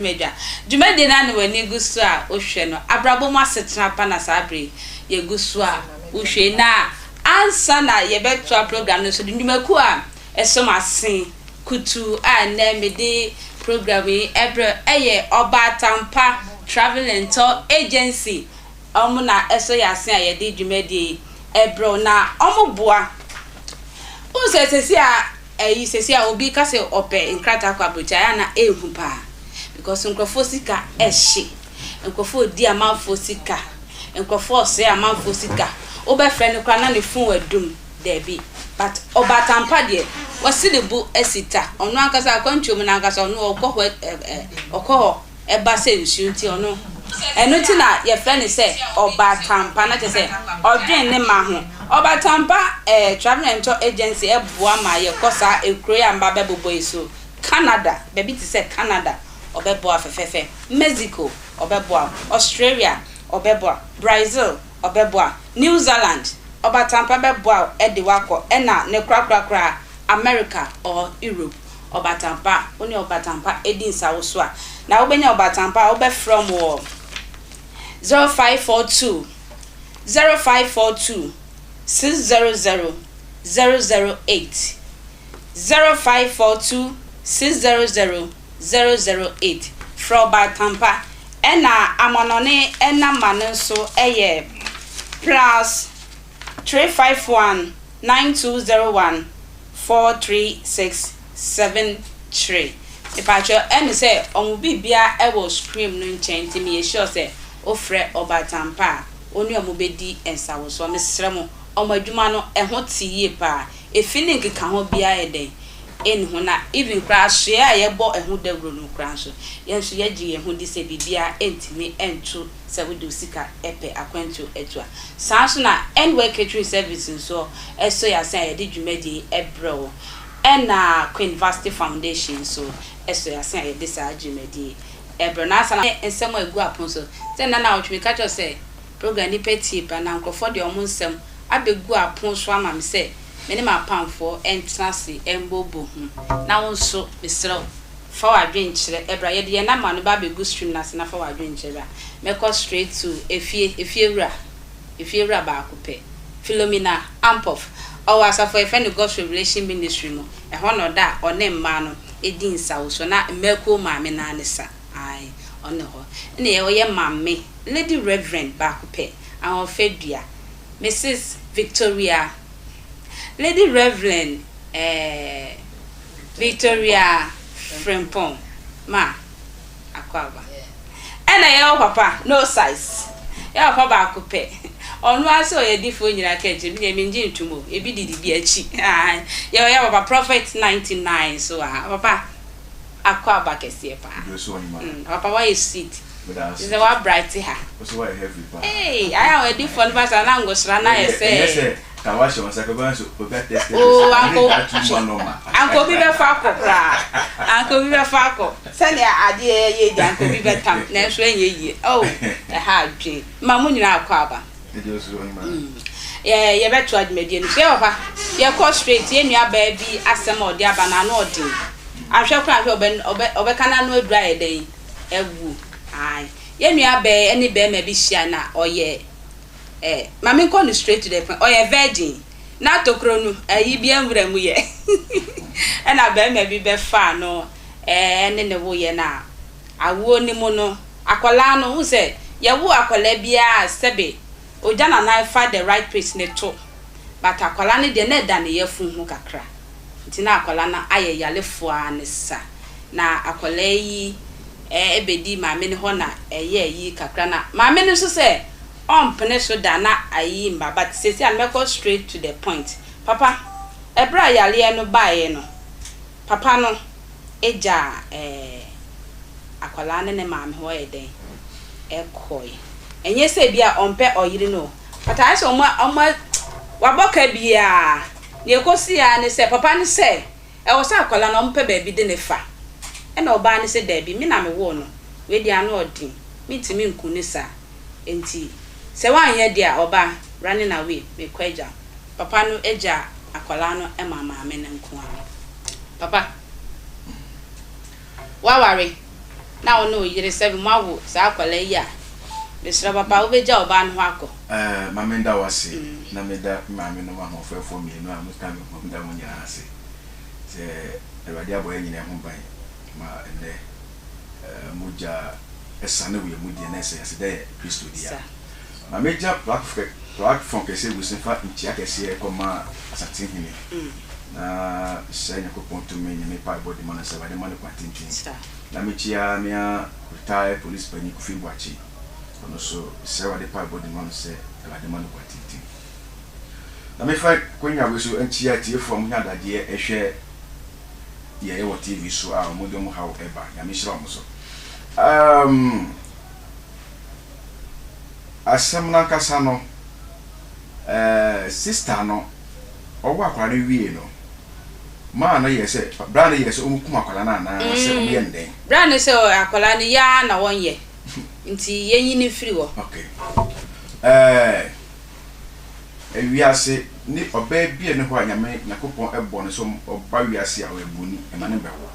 Dwa. Dwumadie no ara na w'ani gu so a wohwɛ no. Abrabɔ mu asetena pa na saa bere yi yɛgu so a wohwɛ yi. Na ansa na yɛbɛtoa program no so no, nnwumakuo a ɛsom ase kutuu a nnɛ mede program yi brɛ yɛ Ɔbaatanpa Travel and Tour Agency. Wɔn na ɛsɔ yɛn ase a yɛde dwumadie yi brɛ wo. Na wɔboa. Wohu sɛ seesei a Ɛyi sɛsi a obi ka sɛ ɔpɛ nkrataa kɔ abrokyi a ɛyɛ a na ɛhu paa because nkurɔfoɔ sika ɛhye, nkurɔfoɔ redi amanfoɔ sika, nkurɔfoɔ resɛe amanfoɔ sika, wobɛfrɛ no koraa na ne phone adum, daabi but ɔbaatampa deɛ wasi ne bo asi ta, ɔno ankasa akwantuo mu no ankasa ɔno ɔkɔ hɔ ɛ ɔkɔ hɔ. ɛba sɛ nsuo nti ɔno ɛno nti na yɛfrɛ no sɛ ɔbaatampa na kyerɛ sɛ ɔdwen ne mma ho. Ɔbaatampa eh, Travel and Tour Agency ɛboa ma yɛkɔ saa nkuro yi a mba bɛbobɔ yi so, Canada, baabi te sɛ Canada ɔbɛboa fɛfɛɛfɛ, Mexico ɔbɛboa, Australia ɔbɛboa, Brazil ɔbɛboa, New Zealand ɔbaatampa bɛboa wo de wo akɔ ɛna ne korakorakora America or Europe. Ɔbatampa a, wo ne Ɔbatampa di nsawoso a, na wobɛnya Ɔbatampa a, wobɛfrɛ wɔn wɔ 0542 0542 600 008, 0542 600 008. Frɛ Ɔbatampa. Ɛna amanɔne namba no nso yɛ plus 351 9201 436 7 3 Mepakyɛw ɛne sɛ ɔmo biribiara ɛwɔ scream no nkyɛn nti meyɛ sure sɛ wofrɛ Ɔbaatanpa a wo ne ɔmo bɛdi nsawosoɔ. Mesrɛ mo ɔmo adwuma no ɛho te yie paa. Efi ne nkekaho biara yɛ dɛn ɛnni ho na even koraa asoɛɛ a yɛbɔ ɛho dawuro no koraa nso yɛn nso yɛgye yɛn ho di sɛ biribiara ɛntumi ɛnto sɛ wode wo sika pɛ akwantuo atu a. Saa ara nso na N-Work Catering Service nso sɔ yɛn ase a yɛde dwumadie yi brɛ wo. Ɛna Queen Vasti Foundation nso sɔ yɛn ase a yɛde saa dwumadie yi brɛ wo. Na ansa na nsɛm a ɛgu apono so, sɛ nna nnawɔtwe meka kyerɛ wo sɛ program nnipa tie paa na nkurɔfoɔ de wɔn nsɛm abɛgu apono so ama me sɛ me ne m'apamfoɔ ntena ase mmobɔ ho. Na wo nso mesrɛ wo, Fa w'adwenkyerɛ bra. Yɛde yɛn number no ba abɛgu stream no ase na fa w'adwenkyerɛ bra. Mɛkɔ straight to efie, efiewura, efiewura baako pɛ, Philomena Ampofo. Ɔwɔ asafo a yɛfrɛ no God's Revelation Ministry mu. Ɛhɔ na ɔda a ɔne mmaa no di nsawosoɔ na mmaakuo maame no ara ne sa. Ae, ɔne hɔ. Ɛna yɛ ɔyɛ maame, Lady Reverend baako pɛ, Ahoɔfɛ Dua, Mrs. Victoria, Lady Reverend eh, Victoria Frimpong ma Akwaaba. Ɛna yɛwɔ papa no size. Yɛwɔ papa baako pɛ. Ɔno ara sɛ ɔyɛ difoɔ nyinaa ka akyire. Me deɛ mengye ntom o. Ebi didi bi akyi. Yɛwɔ yɛwɔ papa Prophet 99 so wɔ ha. Papa Akwaaba kɛseɛ paa. Papa woayɛ sweet. Te sɛ woabright ha. Hey, ayɛ a ɔdifoɔ no ba saa na ngosra no ayɛ sɛ. Ka wahyɛ wɔn nsa ka bɛn so obi atɛstɛ Oo anka anka obi bɛfa akɔ koraa anka obi bɛfa akɔ sɛnea adeɛ yɛ yie deɛ anka obi bɛtam nanso ɛnyɛ yie oh ɛha adwene ma mo nyinaa akɔ aba yɛ yɛbɛtoa dwumadie no so yɛ papa yɛkɔ straight yɛ nua baa bi asɛm a ɔde aba no ano ɔden ahwɛ koraa ahwɛ ɔbɛ ɔbɛ ɔbɛka n'ano aduru ayɛ dɛn awu ae yɛ nua baa ɛne bɛrima bi hyia na ɔyɛ Eh ma me nkɔ no straight to the point, ɔyɛ virgin na tokuro no ayi bi anwura mu yɛ ɛna barima bi bɛfaa no ɛne ne woyɛ no a awoɔ no mu no akwadaa no wohu sɛ yɛwo akwadaa biara sɛbe ogya nanan fa the right place ne to but akwadaa no deɛ na ɛda ne yafunu ho kakra nti na akwadaa no ayɛ yarefoɔ ara ne sa na akwadaa yi bɛdi maame no hɔ na ɛyɛɛ ayi kakra na maame no nso sɛ ɔmpene so da na ayi mba but seesei a no mɛkɔ straight to the point papa ɛberɛ a yareɛ no baeɛ no papa no gyaa ɛɛ akwadaa no ne maame hɔ yɛ dɛn ɛkɔe ɛnyɛ sɛ ebia ɔmpɛ ɔyere no o but ayɛ sɛ ɔmo ɔmo wabɔ ka biaa nea ɛkɔsii ara ne sɛ papa no sɛ Ɛwɔ sɛ akwadaa no wɔpɛ baabi de no fa. Ɛna ɔbaa no sɛ, Dabi, me na mewoo no. Wei deɛ ano ɔden. Mentumi nku no saa. Enti sɛ woanyɛ deɛ a, ɔbaa, running away, mekɔ agya wo. Papa no gyaa akwadaa no maa maame no nko ara. Papa, woaware? na wo ne wo yere sɛbe moawo saa akwadaa yi a, mesrɛ wo papa wobɛgya ɔbaa no hɔ akɔ? Eh, ma menda wo ase na meda me maame nom ahoɔfɛfoɔ mmienu a moka me ho meda mo nyinaa ase sɛ Awurade abɔ yɛn nyinaa ho ban ma ɛnnɛ eh, mogya asiane wɔ yɛn mu deɛ na ɛsɛ aseda yɛ Kristo dea. Ma megyina platform kɛseɛ wei so mfa nkyea kɛseɛ kɔma Asantehene na mesrɛ Nyankopɔn tumi ne me mpaebɔ de ma no sɛ Awurade mma no kwan tenten. Na mekyia mea retired police panyin Kofi Boakye, ɔno nso mesrɛ Awurade mpaebɔ de ma no sɛ Awurade mma no kwan tenten. Na mefa kwanya wei so nkyia atiefoɔ a wɔnya adagyeɛ hwɛ deɛ ɛyɛ wɔ TV so a wɔde wɔn haw ba. Nyame nhyira wɔn so. Um, asɛm no ankasa no, eh, sister no, ɔwɔ akwadaa no wie no, maa no yɛ sɛ, bra no yɛ sɛ wɔn kum akwadaa no anaa sɛ wɔn yɛ no dɛn? Bra no sɛ akwadaa no yɛ ara na wɔnyɛ, nti yɛnyi no mfiri hɔ. Okay. Eh, Wiase ne ɔbaa bi a ɛne hɔ a Nyame Nyankopɔn bɔ no sɛ ɔba wiase a ɔyɛ boni, ɛma no bɛwo.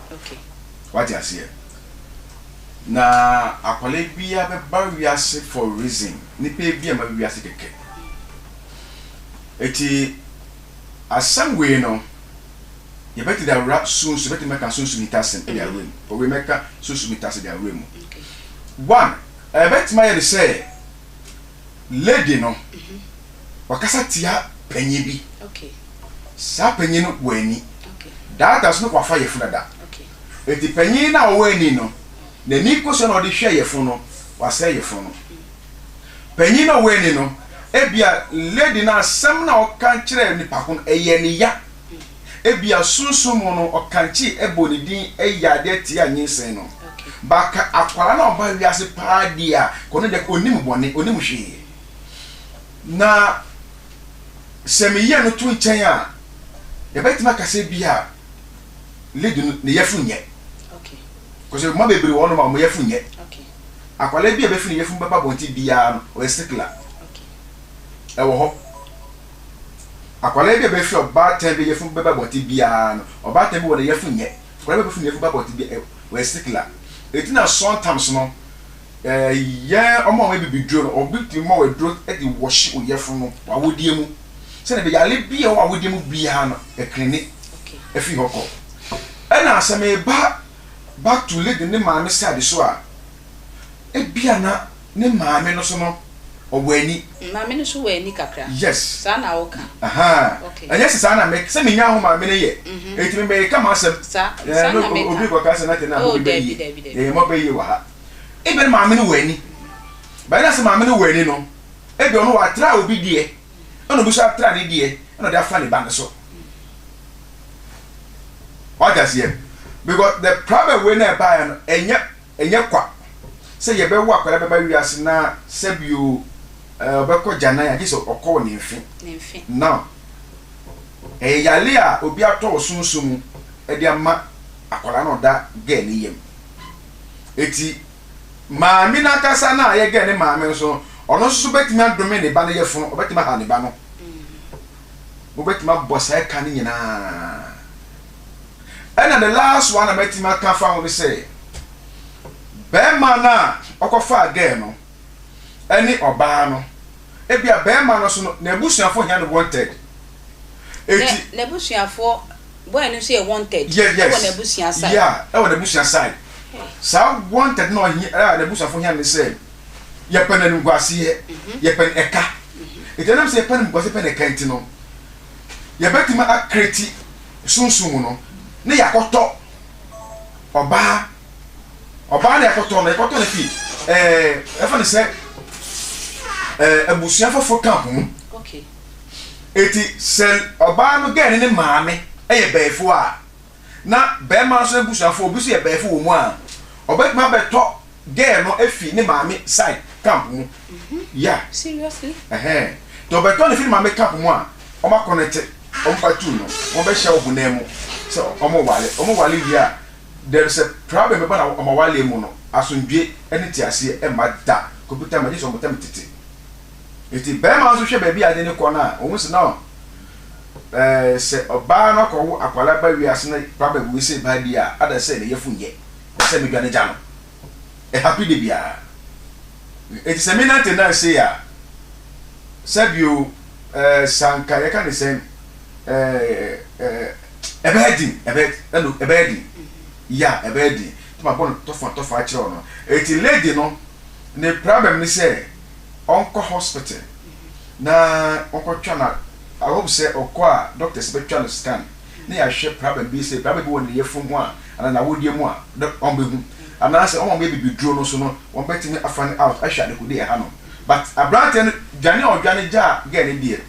Wate aseɛ? Na akwadaa biara bɛba wiase for reason, nipa bi a ma wiase kɛkɛ. Eti asɛm wei no, yɛbɛte de awura sunsun, yɛbɛtumi aka sunsum hitasɛm de awura mu. Wei mɛka sunsum hitasɛm de awura mu. One, ɛbɛtumi ayɛ ne sɛ lady no wakasa tia panyin bi. Saa panyin no wɔ ani. That so no wafa yɛfunu dada. Eti panyin no a ɔwɔ ani no, n'ani kosua na ɔde hwɛ yɛfunu no, wasɛe yɛfunu no. Panyin no a ɔwɔ ani no, ebia lady no asɛm no a ɔka kyerɛɛ nipa ko no, ɛyɛ ne ya. Ebia sunsum mu no ɔkankyee bɔɔ ne din yɛɛ adeɛ tiaa nyinsɛn no. But ka akwadaa no a ɔba wiase paa deɛ a, ka ɔno deɛ ɔnnim bɔne, ɔnnim hwee. Na sɛ meyɛ no to nkyɛn a, yɛbɛtumi aka sɛ ebia lady no ne yafunu nyɛ. Because mma bebree wɔ hɔnom a wɔn yafunu nyɛ. Akwadaa bi a ɛbɛfi ne yafunu bɛba abɔnten biara no, ɔyɛ sickler. Ɛwɔ hɔ. Akwadaa bi a ɔbɛfi ɔbaatan bi yafunu bɛba abɔnten biara no, ɔbaatan bi wɔ ne yafunu nyɛ. Akwadaa bi a ɔbɛfi ne yafunu bɛba abɔnten biara, ɔyɛ sickler. Eti na sometimes no, yɛn wɔn a wɔyɛ bibiduro no, obi tumi ma wo aduro de wɔhye wo yafunu no, w'awodeɛ mu. Sɛdeɛ ɛbɛyɛ yare bi a ɛwɔ w'awodeɛ mu biara no, ɛklini ɛfiri hɔ kɔ. Ɛna sɛ meba back to lady ne maame side so a, ebia na ne maame no so no, ɔwɔ ani. Maame no so wɔ ani kakra. Yes. Saa na woka. Ahaa. Okay. Ɛnyɛ sɛ saa na me sɛ menya ho maame no yɛ. Eti me meka m'asɛm. Saa saa na meka. Obi kɔka sɛ na te na mo bi bɛ yie. Yɛyɛ mo bɛ yie wɔ ha. Ebia ne maame no wɔ ani. Bɛyɛ na sɛ maame no wɔ ani no, ebia ɔno watra obi deɛ, ɛna obi nso atra ne deɛ, ɛna ɔde afa ne ba no so. Wate aseɛ? Because the problem wei na ɛbaeɛ no, ɛnyɛ Ɛnyɛ kwa sɛ yɛbɛwo akwadaa bɛba wiase na sɛbio ɔbɛkɔ gyanan a gye sɛ ɔkɔ wɔ ne mfe. Now, ɛyɛ yare a obi atɔ wɔ sunsum mu de ama akwadaa no a ɔda girl no yam. Eti maame no ankasa no a ɛyɛ girl no maame nso no, ɔno nso so bɛtumi adome ne ba no yafunu, ɔbɛtumi aha ne ba no. Mobɛtumi abɔ saa ɛka no nyinaa. Ɛna the last one a mɛtumi aka afa ho ne sɛ, bɛɛma no a ɔkɔfaa girl no ɛne ɔbaa no, ebia bɛɛma no so no n'abusuafoɔ hia no wanted. Eti. N'abusuafoɔ, boy no nso yɛ wanted. Yes, yes. Ɛwɔ n'abusua side. Yeah, ɛwɔ n'abusua side. Saa wanted no a n'abusuafoɔ hia no ne sɛ, yɛpɛ no animguaseɛ, yɛpɛ no ɛka. Eti ɛnam sɛ yɛpɛ no animguaseɛ, yɛpɛ no ɛka nti no, yɛbɛtumi akreti sunsum mu no ne yɛakɔtɔ ɔbaa ɔbaa na yɛakɔtɔ no yɛkɔtɔ no fi ɛɛ ɛfa no sɛ ɛɛ abusua foforɔ camp mu eti sɛ ɔbaa no gɛɛ ne ne maame ɛyɛ bɛɛfo a na bɛrima nso abusuafo obi nso yɛ bɛɛfo wɔ mu a ɔbɛtumi abɛtɔ girl no afi ne maame side camp mu yeah Seriously? ɛhɛn nti ɔbɛtɔ no fi ne maame camp mu a ɔmo akɔnɛte ɔmo fa tu no ɔmo bɛhyia wɔ honam mu sɛ ɔmo wale ɔmo wale wie a there is a problem bɛba na ɔmo awaleɛ mu no asomdwie ɛne nteaseɛ ɛmma da kɔpita ma gye sɛ ɔmo tɛm tete nti bɛɛma nso hwɛ baabi a ade no kɔ no a ɔhu sɛ no ɛɛ sɛ ɔbaa no akɔwo akwadaa ba wiase na problem wei sɛ ba di a ada sɛ ne yafunu nyɛ ɛsɛ medwane gya no. Ɛhappy da biara. Enti sɛ me nante nan sei a, sɛbio ɛɛ sanka yɛka ne sɛn ɛɛ ɛɛ ɛbɛyɛ den, ɛbɛyɛ ɛno ɛbɛyɛ den. Ya ɛbɛyɛ den. Nti ma bɔ no tɔfa tɔfa akyerɛ wo no. Enti lady no ne problem ne sɛ ɔnkɔ hospital na ɔnkɔtwa na I hope sɛ ɔkɔ a doctors bɛtwa no scan na yɛahwɛ problem bi sɛ problem bi wɔ ne yafunu ho a anaa n'awodeɛ mu a dɔ wɔn bɛhu anaasɛ wɔn a wɔyɛ bibiduro no so no wɔn bɛtumi afa no out ahwɛ adekode a ɛha no but aberanteɛ no dwane a ɔdwane gyaa girl no deɛ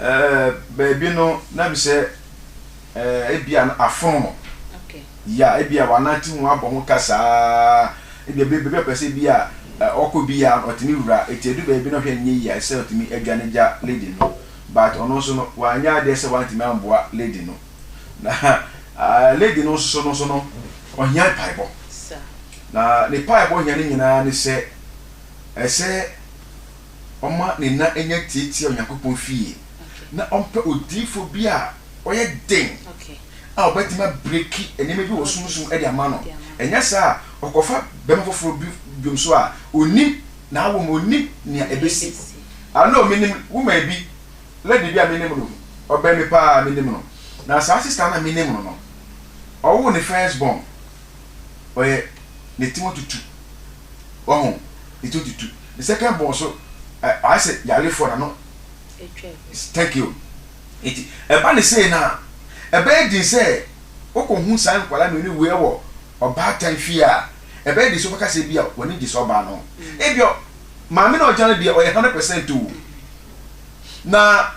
ɛɛ baabi no na bi sɛ ɛɛ ebia no afono no ya ebia wanante ho abɔ ho ka saa ebia baabi a ɔpɛ sɛ ebia ɔkɔ biara no ɔtumi wura eti edu baabi na ɔhwɛ nyɛ yie a ɛsɛ ɔtumi adwane gya lady no but ɔno nso no wanyɛ adeɛ sɛ wantumi amboa lady no na lady no nso no nso no ɔhia mpaebɔ na ne mpaebɔ hia no nyinaa ne sɛ ɛsɛ ɔma ne na nya tiatia Onyankopɔn fie na ɔmpɛ odiyifoɔ bi a ɔyɛ den a ɔbɛtumi abreki nneɛma bi wɔ sunsum de ama no. Ɛnyɛ saa a, ɔkɔfa bɛrima foforɔ bi biom so a, ɔnnim n'awo mu, ɔnnim nea ɛbɛsi. I know, menim woman bi, lady bi a menim no, ɔbɛn me paa, menim no. Na saa sister no a menim no no, ɔwoo ne first born, ɔyɛ ne ti mu tutu. Wahu? Ne ti mu tutu. Ne second born so, ayɛ sɛ yarefoɔ na no. Thank you. Enti ɛba no sei no a, ɛbɛyɛ den sɛ wokɔhu saa nkwadaa mmienu wei wɔ ɔbaatan fie a, ɛbɛyɛ den sɛ wobɛka sɛ ebia w'ani gye saa ɔbaa no ho. Ebia maame no a ɔgyina no deɛ ɔyɛ 100% o. Na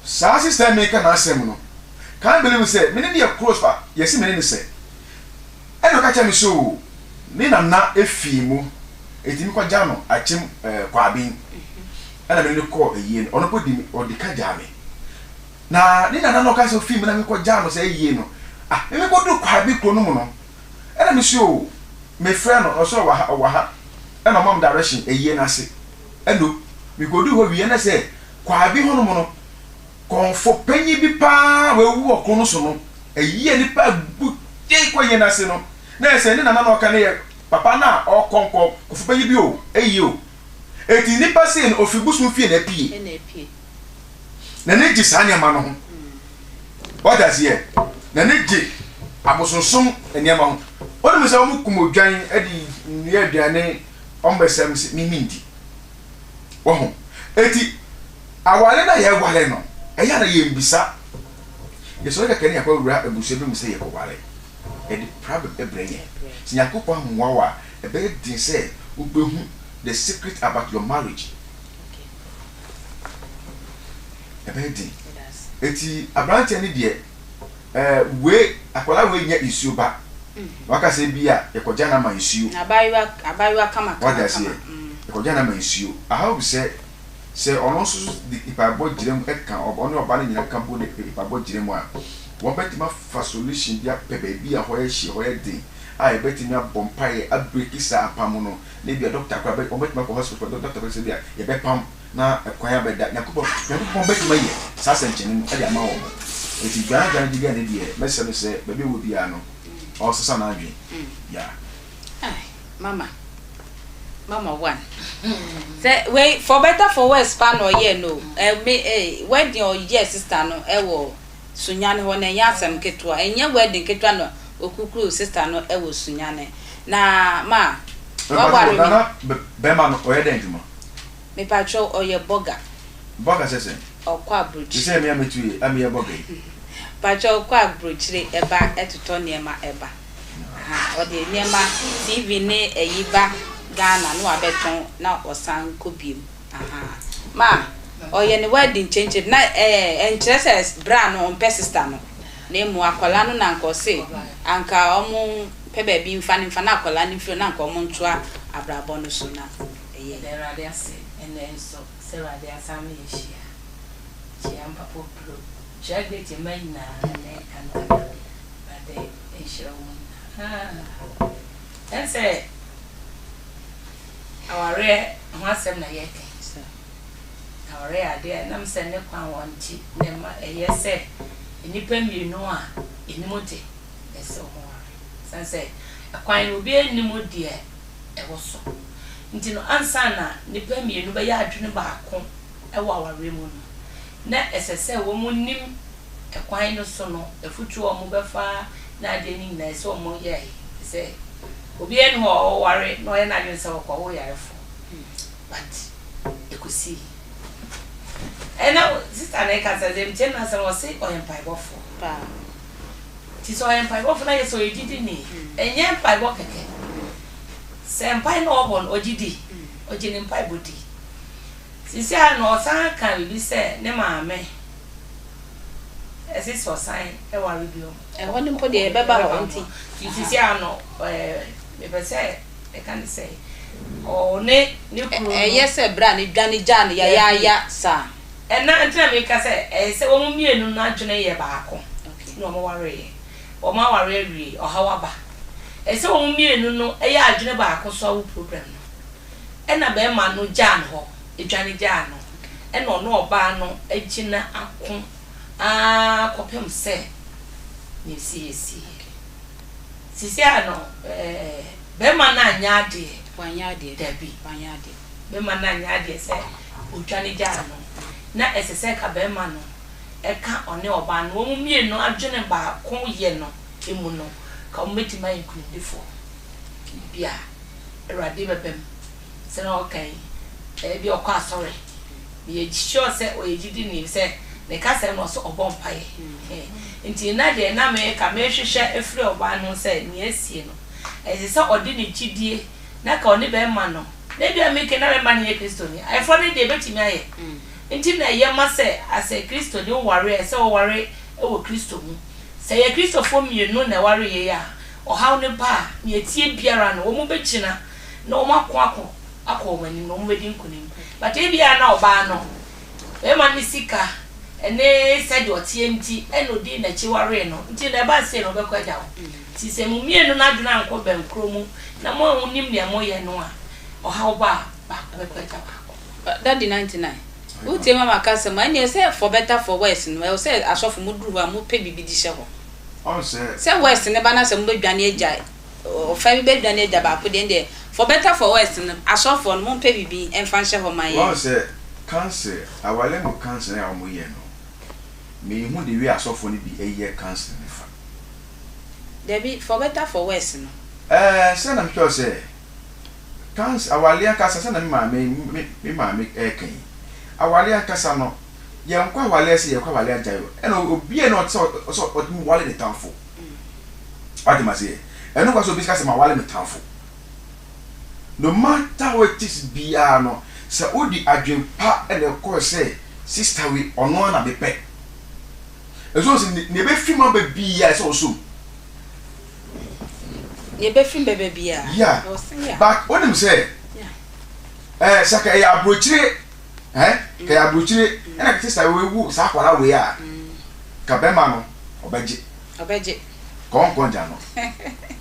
saa sister yi meka n'asɛm no, can't believe sɛ me ne no yɛ close pa, yɛse me ne no sɛ. Ɛna ɔka kyerɛɛ me sɛ o, ne nana fii mu, enti mekɔgyaa no Akyem eh, Kwaben. Ɛna me ne no kɔɔ ayie no, ɔno mpo de me, ɔde ka gyaa me. Na ne nana no ɔka sɛ ofii mu na mekɔgyaa no saa ayie no, ah, me mekɔduru Kwaben kuro no mu no, ɛna me se o, mefrɛ no, ɔsɛ ɔwɔ ha, ɔwɔ ha, ɛna ɔma me direction ayie no ase. Ɛno, mekɔduru hɔ wie na sɛ Kwaben hɔnom no, Kɔmfo panyin bi paa a wawu wɔ koro no so no, ayi a nnipa agu dee kɔ yie no ase no, na ɛyɛ sɛ ne nana na ɔka no yɛ papa no a ɔkɔ nkɔ kɔmfo panyin bi o, eyi o. Enti nnipa sei no, ofi bosom fie na apue. N'ani gye saa nneɛma no ho. Wate aseɛ? N'ani gye abosonsom nneɛma ho. Wonim sɛ wɔkum odwan de nnua aduane, wɔbɛsɛm sɛ me mendi. Wahu? Enti, aware no a yɛware no, ɛyɛ a na yɛmmisa. Yɛsɔre kɛkɛ na yɛakɔwura abusua bi mu sɛ yɛkɔware. Ɛde problem brɛ yɛn. Sɛ Nyankopɔn ammoa wo a, ɛbɛyɛ den sɛ wobɛhu the secret about your marriage. Ɛbɛyɛ den. Enti, aberanteɛ no deɛ, Eh wei akwadaa wei nyɛ nsuo ba waka sɛ bi a yɛkɔgya no ama nsuo. Abaayewa abaayewa kama kama Wate aseɛ kama mm. yɛkɔgya no ama nsuo aha obi sɛ sɛ ɔno nso so de mpaebɔ gyina mu ɛka ɔne ɔba no nyinaa ka bɔ de mpaebɔ gyina mu a wɔn bɛtumi afa solution bi apɛ baabi a hɔ yɛ hye hɔ yɛ den a yɛbɛtumi abɔ mpaeɛ abreaki saa apam no na ebi a doctor koraa bɛ wɔn bɛtumi akɔ hospital doctor bɛka sɛ bi a yɛbɛpam na ɛkwan abɛda. Nyankopɔn, Nyankopɔn bɛtumi ayɛ saa sɛnkyerɛnne no de ama wɔn. Enti dwane dwane gye gane deɛ, mɛsrɛ no sɛ baabi a ɔwɔ biara no, ɔnsesa n'adwene. Yeah. Ai, mama, mama one. Sɛ wei for better for worse paa na ɔyɛɛ no o. Ɛ me eh, wedding a ɔyɛɛ sister no ɛwɔ Sunyani hɔ no ɛnyɛ asɛm ketewa. Ɛnyɛ wedding ketewa na ɔkukuruu sister no ɛwɔ Sunyani. Na ma, waware me. Nana bɛrima no ɔyɛ dɛn adwuma? Mepakyɛw ɔyɛ bɔga. Bɔga sɛ sɛn? Ɔkɔ aburokyire. Te sɛ me a metu yi a meyɛ bɔga yi. Pakyɛw ɔkɔ aburokyire ɛba ɛtotɔ nneɛma ɛba. Ahaa ɔde nneɛma TV ne ɛyi ba Ghana na wabɛtɔn na ɔsan kɔ biom. Ahaa ma ɔyɛ ne wedding kyenkyen na ɛɛ ɛnkyerɛ sɛ bra no ɔmpɛ sister no na emu akwadaa no na anka ɔse anka ɔmo pɛ baabi nfa no nfa na akwadaa no mfiri hɔ na anka ɔmo ntoa abrabɔ no so na. ɛyɛ. Yɛda Awurade ase ɛnnɛ nso sɛ Awurade asan ama yɛahyia. Kyia mpapo bro. Kyia great mma nyinaa ne Antana. Awurade nhyira wɔn nyinaa. Ɛne sɛ awareɛ ho asɛm na yɛreka yi. Awareɛ yɛ adeɛ a ɛnam sɛ ne kwan wɔ nti na ɛma ɛyɛ sɛ nnipa mmienu a ɛnim de ɛsɛ wɔn ware. Ɛsiane sɛ. Ɛkwan no obiara nnim deɛ ɛwɔ so. Nti no ansa na nnipa mmienu bɛyɛ adwene baako wɔ awareɛ mu no, na ɛsɛ sɛ wɔn nim ɛkwan no so no, afutuo a wɔbɛfa ne adeɛ no nyinaa ɛsɛ sɛ wɔyɛ sɛ obiara nni hɔ a ɔware na ɔyɛ n'adwene sɛ ɔkɔwo yarefoɔ but ɛkɔsii. Ɛna sista no rekasa sɛ metie n'asɛm ɔse ɔyɛ mpaebɔfoɔ. Paa. Nti sɛ ɔyɛ mpaebɔfoɔ na yɛ sɛ ɔyɛ gyidini, ɛnyɛ mpaebɔ kɛkɛ. Sɛ mpae na ɔbɔ no ɔgye di, ɔgye ne mpaebɔ di. Seesei ara no ɔsan ka biribi sɛ ne maame ɛse sɛ ɔsan ware bio. Ɛhɔ no mpo deɛ yɛbɛba hɔ nti. Nti seesei ara no mepɛ sɛ meka ne sɛ ɔne ne kunu no. Ɛyɛ sɛ berɛ a ne dwane gyaa no yayaaya saa. Ɛna nti na meka sɛ ɛyɛ sɛ wɔn mmienu no adwene yɛ baako na wɔn wareeɛ. Wɔn aware awie, ɔhaw aba. Ɛsɛ sɛ wɔn mmienu no yɛ adwene baako solve problem no. Ɛna barima no gyaa no hɔ, dwane gyaa no. Ɛna ɔne ɔbaa no agyina ako ara kɔpem sɛ nea ɛsiiɛ siiɛ. Seesei ara no, ɛɛ, barima no anyɛ adeɛ. Wanyɛ adeɛ. Dabi. Wanyɛ adeɛ. Barima no anyɛ adeɛ sɛ ɔdwane gyaa no. Na ɛsɛ sɛ ka barima no ka ɔne ɔbaa no, wɔn mmienu adwene baako yɛ no mu no, ka wɔbɛtumi ayɛ nkunimdifoɔ. Ebia Awurade bɛba mu. Sɛnea ɔka yi, ebia ɔkɔ asɔre. Meyɛ sure sɛ ɔyɛ gyidini sɛ ne kasa mu no ɔsɛ ɔbɔ mpaeɛ. Nti na deɛ na meka mehwehwɛ afiri ɔbaa no ho sɛ nea asie no, ɛsɛ sɛ ɔde ne gyidie na ka ɔne bɛrima no, na ebia meke na bɛrima no nyɛ Kristoni. Ayeforɔ no deɛ ɛbɛtumi ayɛ. Nti na ɛyɛ ma sɛ asɛ Kristoni woware a, ɛsɛ sɛ woware wɔ Kristo mu. Sɛ ɛyɛ Kristofoɔ mmienu na ɛware yei a, ɔhaw no ba a, nea ɛteɛ biara no, wɔbɛgyina na wɔako ako akɔ wɔn anim na wɔbɛdi nkonim. But ebia na ɔbaa no, barima no sika ne sɛdeɛ ɔteɛ nti na ɔdii n'akyi waree no, nti na ɛba sei no ɔbɛkɔ agya wo. Nti sɛ mo mmienu no adwene ankɔ bɛnkorɔ mu na mo a monim nea moyɛ no a, ɔhaw ba a, baako bɛkɔ agya baako. Daddy 99, Wotie mama kasa mu a, ɛnneɛ sɛ for better for worse no, ɛwɔ sɛ asɔfo moduru hɔ a mopɛ biribi de hyɛ hɔ. Ɔn sɛ. Sɛ worse no ba na sɛ mobɛdwane agya, ɔfa bi bɛdwane agya baako deɛ, ɛndeɛ for better for worse no, asɔfoɔ no mompɛ biribi mfa nhyɛ hɔ ma yɛn. Wahu sɛ council, aware mu council a wɔyɛ no, menhu the way asɔfoɔ no bi yɛ council no fa. Dabi, for better for worse no. Ɛɛ, sɛ na mekyerɛ wo sɛ, council, aware ankasa, sɛ na me maame, me, me maame ɛreka yi, aware ankasa no, Yɛnkɔ awale sɛ yɛkɔ awale agyae o. Ɛna obiara na ɔte sɛ ɔsɛ ɔtumi wale ne tamfo. Wate ma seɛ? Ɛno kwa sɛ obi ka sɛ ma wale me tamfo. No matter how it is biara no, sɛ wode adwen pa na ɛkɔɔ sɛ sister wei ɔno ara na mepɛ. Ɛso sɛ nea ɛbɛfiri mu aba biara ɛsɛ ɔsom. Nea ɛbɛfiri mu bɛba biara. Yeah. But wonim sɛ ɛɛ sɛ ka ɛyɛ aburokyire. Eh kɛ yɛ abrokyire ɛna kɛ sista wei wu saa akwadaa wei a ka bɛma no ɔbɛgye. Ɔbɛgye. Ka ɔnkɔ ngya no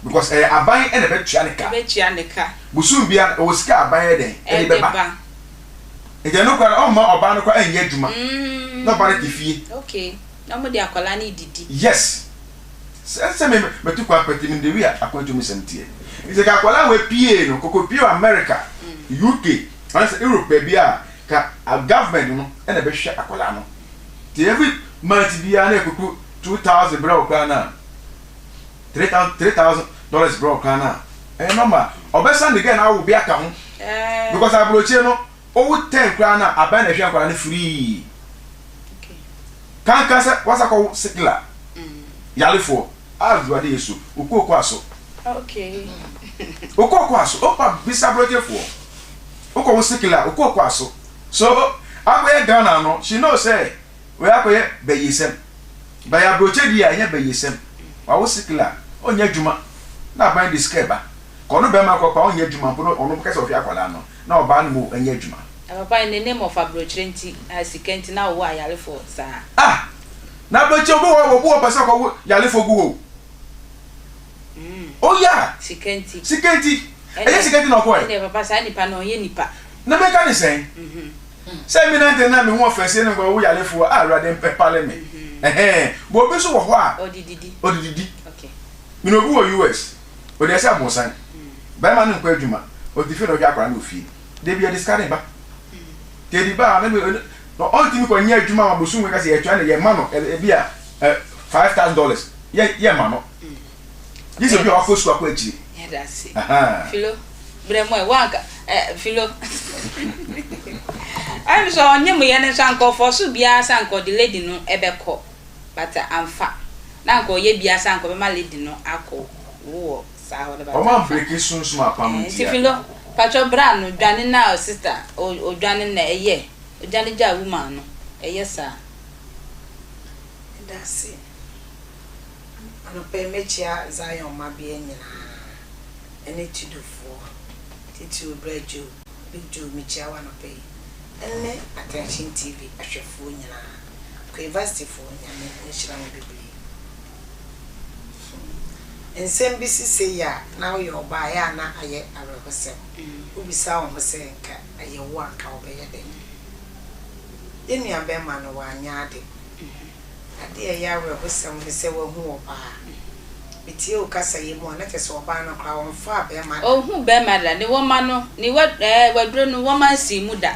because ɛyɛ aban ɛna ɛbɛtua ne ka. Ɛbɛtua ne ka. Bosom bia no ɛwɔ sika a aban yɛ dɛn ɛde bɛba. Nti ɛno koraa no ɔmma ɔbaa no koraa ɛnyɛ adwuma na ɔbaa no te fie. Okay na ɔmo de akwadaa no redidi. Yes sɛ sɛ me matu kwan pɛ nti menim the way a akwantu mu sɛm teɛ nti ka akwadaa wei pie no kɔkɔ pie wɔ America UK. Anaasɛ Europe baabi a ka government no na ɛbɛhwɛ akwadaa no. Nti every month biara na ɛkɔku 2000 brɛ wo koraa no a, 3000 3000 dollars brɛ wo koraa no a, ɛyɛ normal. Ɔbɛsan de girl no awo bi aka ho. Because aburokyire no, wowo 10 koraa no a, aban na ɛhwɛ nkwadaa no free. Kanka sɛ wasa kɔwo sikla yarefoɔ. Awurade Yesu, wo kooko aso. Okay. Wo kooko aso. Opa bisa aburokyefoɔ. Wokɔ wo sikila, wo kooko aso. So, akɔyɛ Ghana no, she know sɛ, wei akɔyɛ bɛyisɛm. Bɛyɛ aburokye di a, ɛnyɛ bɛyisɛm. Wawo sikila, ɔnyɛ adwuma. Na aban de sika ɛba. Kɔ no bɛrima kɔ pa, ɔnyɛ adwuma mpo no, ɔno kɛsɛ ɔhwɛ akwadaa no, na ɔbaa no mu ɛnyɛ adwuma. Na papa in the name of aburokyire nti, sika nti na wowɔ ayarefoɔ saa. Ah! Na abirekyie obi wɔ hɔ obi wɔ pɛ sɛ ɔkɔwo yalefoɔ gu hɔ o. Oh yeah. Sika nti. Sika nti. Ɛnyɛ sika nti na ɔkɔɛ. Ɛndeɛ papa saa nipa no ɔnyɛ nipa. Na mɛka ne sɛn? Sɛ me nante na me ho ɔfɛ sie no nkɔwo yalefoɔ a Awurade mpale me. Ɛhɛn. But obi nso wɔ hɔ a. Ɔde didi. Ɔde didi. Okay. Me na obi wɔ US. Ɔde ɛsɛ aborosan. Barima no nkɔ adwuma, ɔte fie na ɔhwɛ akwadaa no wɔ fie. Da bi ɔde sika no ba. Nti ɛde ba a, na na ɔntumi kɔ nyɛ adwuma ma bosom wei ka sɛ yɛtua no yɛma no ebi a $5,000 yɛ yɛma no. Gye sɛ obi a wakɔ sukuu akɔ akyire. Yɛda ase. Philo, brɛ mu ɛ, wanka ɛ Philo. Ɛm sɛ ɔnye mo yɛ no nso anka ɔfɔɔso biara sɛ anka ɔde lady no ɛbɛkɔ. But amfa. Na anka ɔyɛ biaa sɛ anka ɔbɛma lady no akɔ wo wɔ saa hɔ no but Ɔmo amfa. ambreki sunsum apam Ɛɛ nti ntia. Philo pakyɛw bra no dwane na sister odwane na ɛyɛ odwane gyaa woman no ɛyɛ saa. Medase. Anɔpa yi mɛkyia Zion mmabea nyinaa ɛne Tudofoɔ, titiriw Bra Joe, Big Joe mekyia wo anɔpa yi, ɛne Attention TV ahwɛfoɔ nyinaa. Kwevastifo Nyame nhyira mo bebree. Hmm. Nsɛm bi si sei a na woyɛ ɔbaa ɛyɛ a na ayɛ awerɛhosɛm. Wobisa wo ho sɛ nka ɛyɛ wo a nka wobɛyɛ dɛn? Yɛn nua bɛrima no wanyɛ ade. Ade a ɛyɛ awerɛhosɛm ne sɛ wahu ɔbaa. Metie wo kasa yi mu a na kyerɛ sɛ ɔbaa no koraa ɔmfaa bɛrima da. Ɔnhuu bɛrima da. Ne wɔma no, ne wa ɛɛ waduro no wɔma nsii mu da.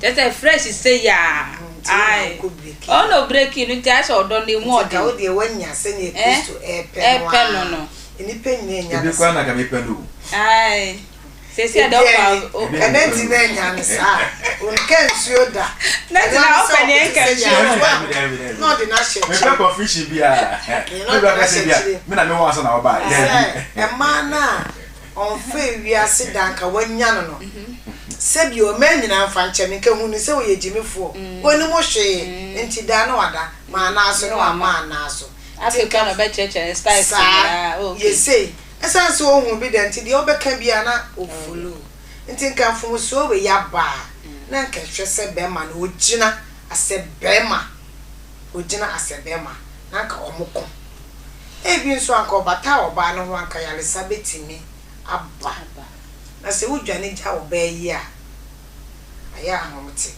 Kyerɛ sɛ fresh sei aa Nti wo na ae wokɔ breki ɔno no. na ɔbreki no nti ayɛ sɛ ɔdɔ no ɛmu Nti nka ɔden wo deɛ woanya sɛdeɛ eh Kristo ɛɛpɛ no ɛɛpɛ no ara. no. Nnipa nyinaa nnya Ebi no koraa saa. na nka mepɛ no o. Ae seesei deɛ Ebi ɔkɔ ani, a o Ebi na ɛnɛ mepɛ nti no na o. anya no saa. Ɔnka nsuo da. Na nti Ɛno na ara ne sɛ wopɛ deɛ ɔkoto ɛnka sɛ nsuo yɛ no. ato a, Dabi dabi dabi. na ɔde no ahyɛ Mepɛ akyire. confusion biara. Ɛɛ, na Me ɔde bra no ka sɛ ahyɛ bia akyire. me na mewɔ ansa na wobae. Sɛ Dabi. mmaa no a ɔmfaa wiase da anka wanya no no, sɛbi o, mmaa nyinaa mfa nkyɛ me, nka hu no sɛ ɔyɛ gyimifoɔ, ɔnnim hwee, nti da na wada, ma anaa so na wamma anaa so. Nti Afei nka koraa na ɔbɛkyerɛkyerɛ ne styles saa, nyinaa, oh yɛ okay. sei. Ɛsiane sɛ ɔhuu bi da nti, deɛ ɔbɛka biara na ɔfollow. Nti nka mfomsoɔ wei aba a, na nka ɛhwɛ sɛ bɛrima no ɔgyina asɛ bɛrima, ɔgyina asɛ bɛrima, na anka wɔko. Ebi nso anka ɔbataa ɔbaa no ho anka yaresa bɛtumi aba. Na sɛ wodwane gya ɔbaa yi a, ayɛ ahomete,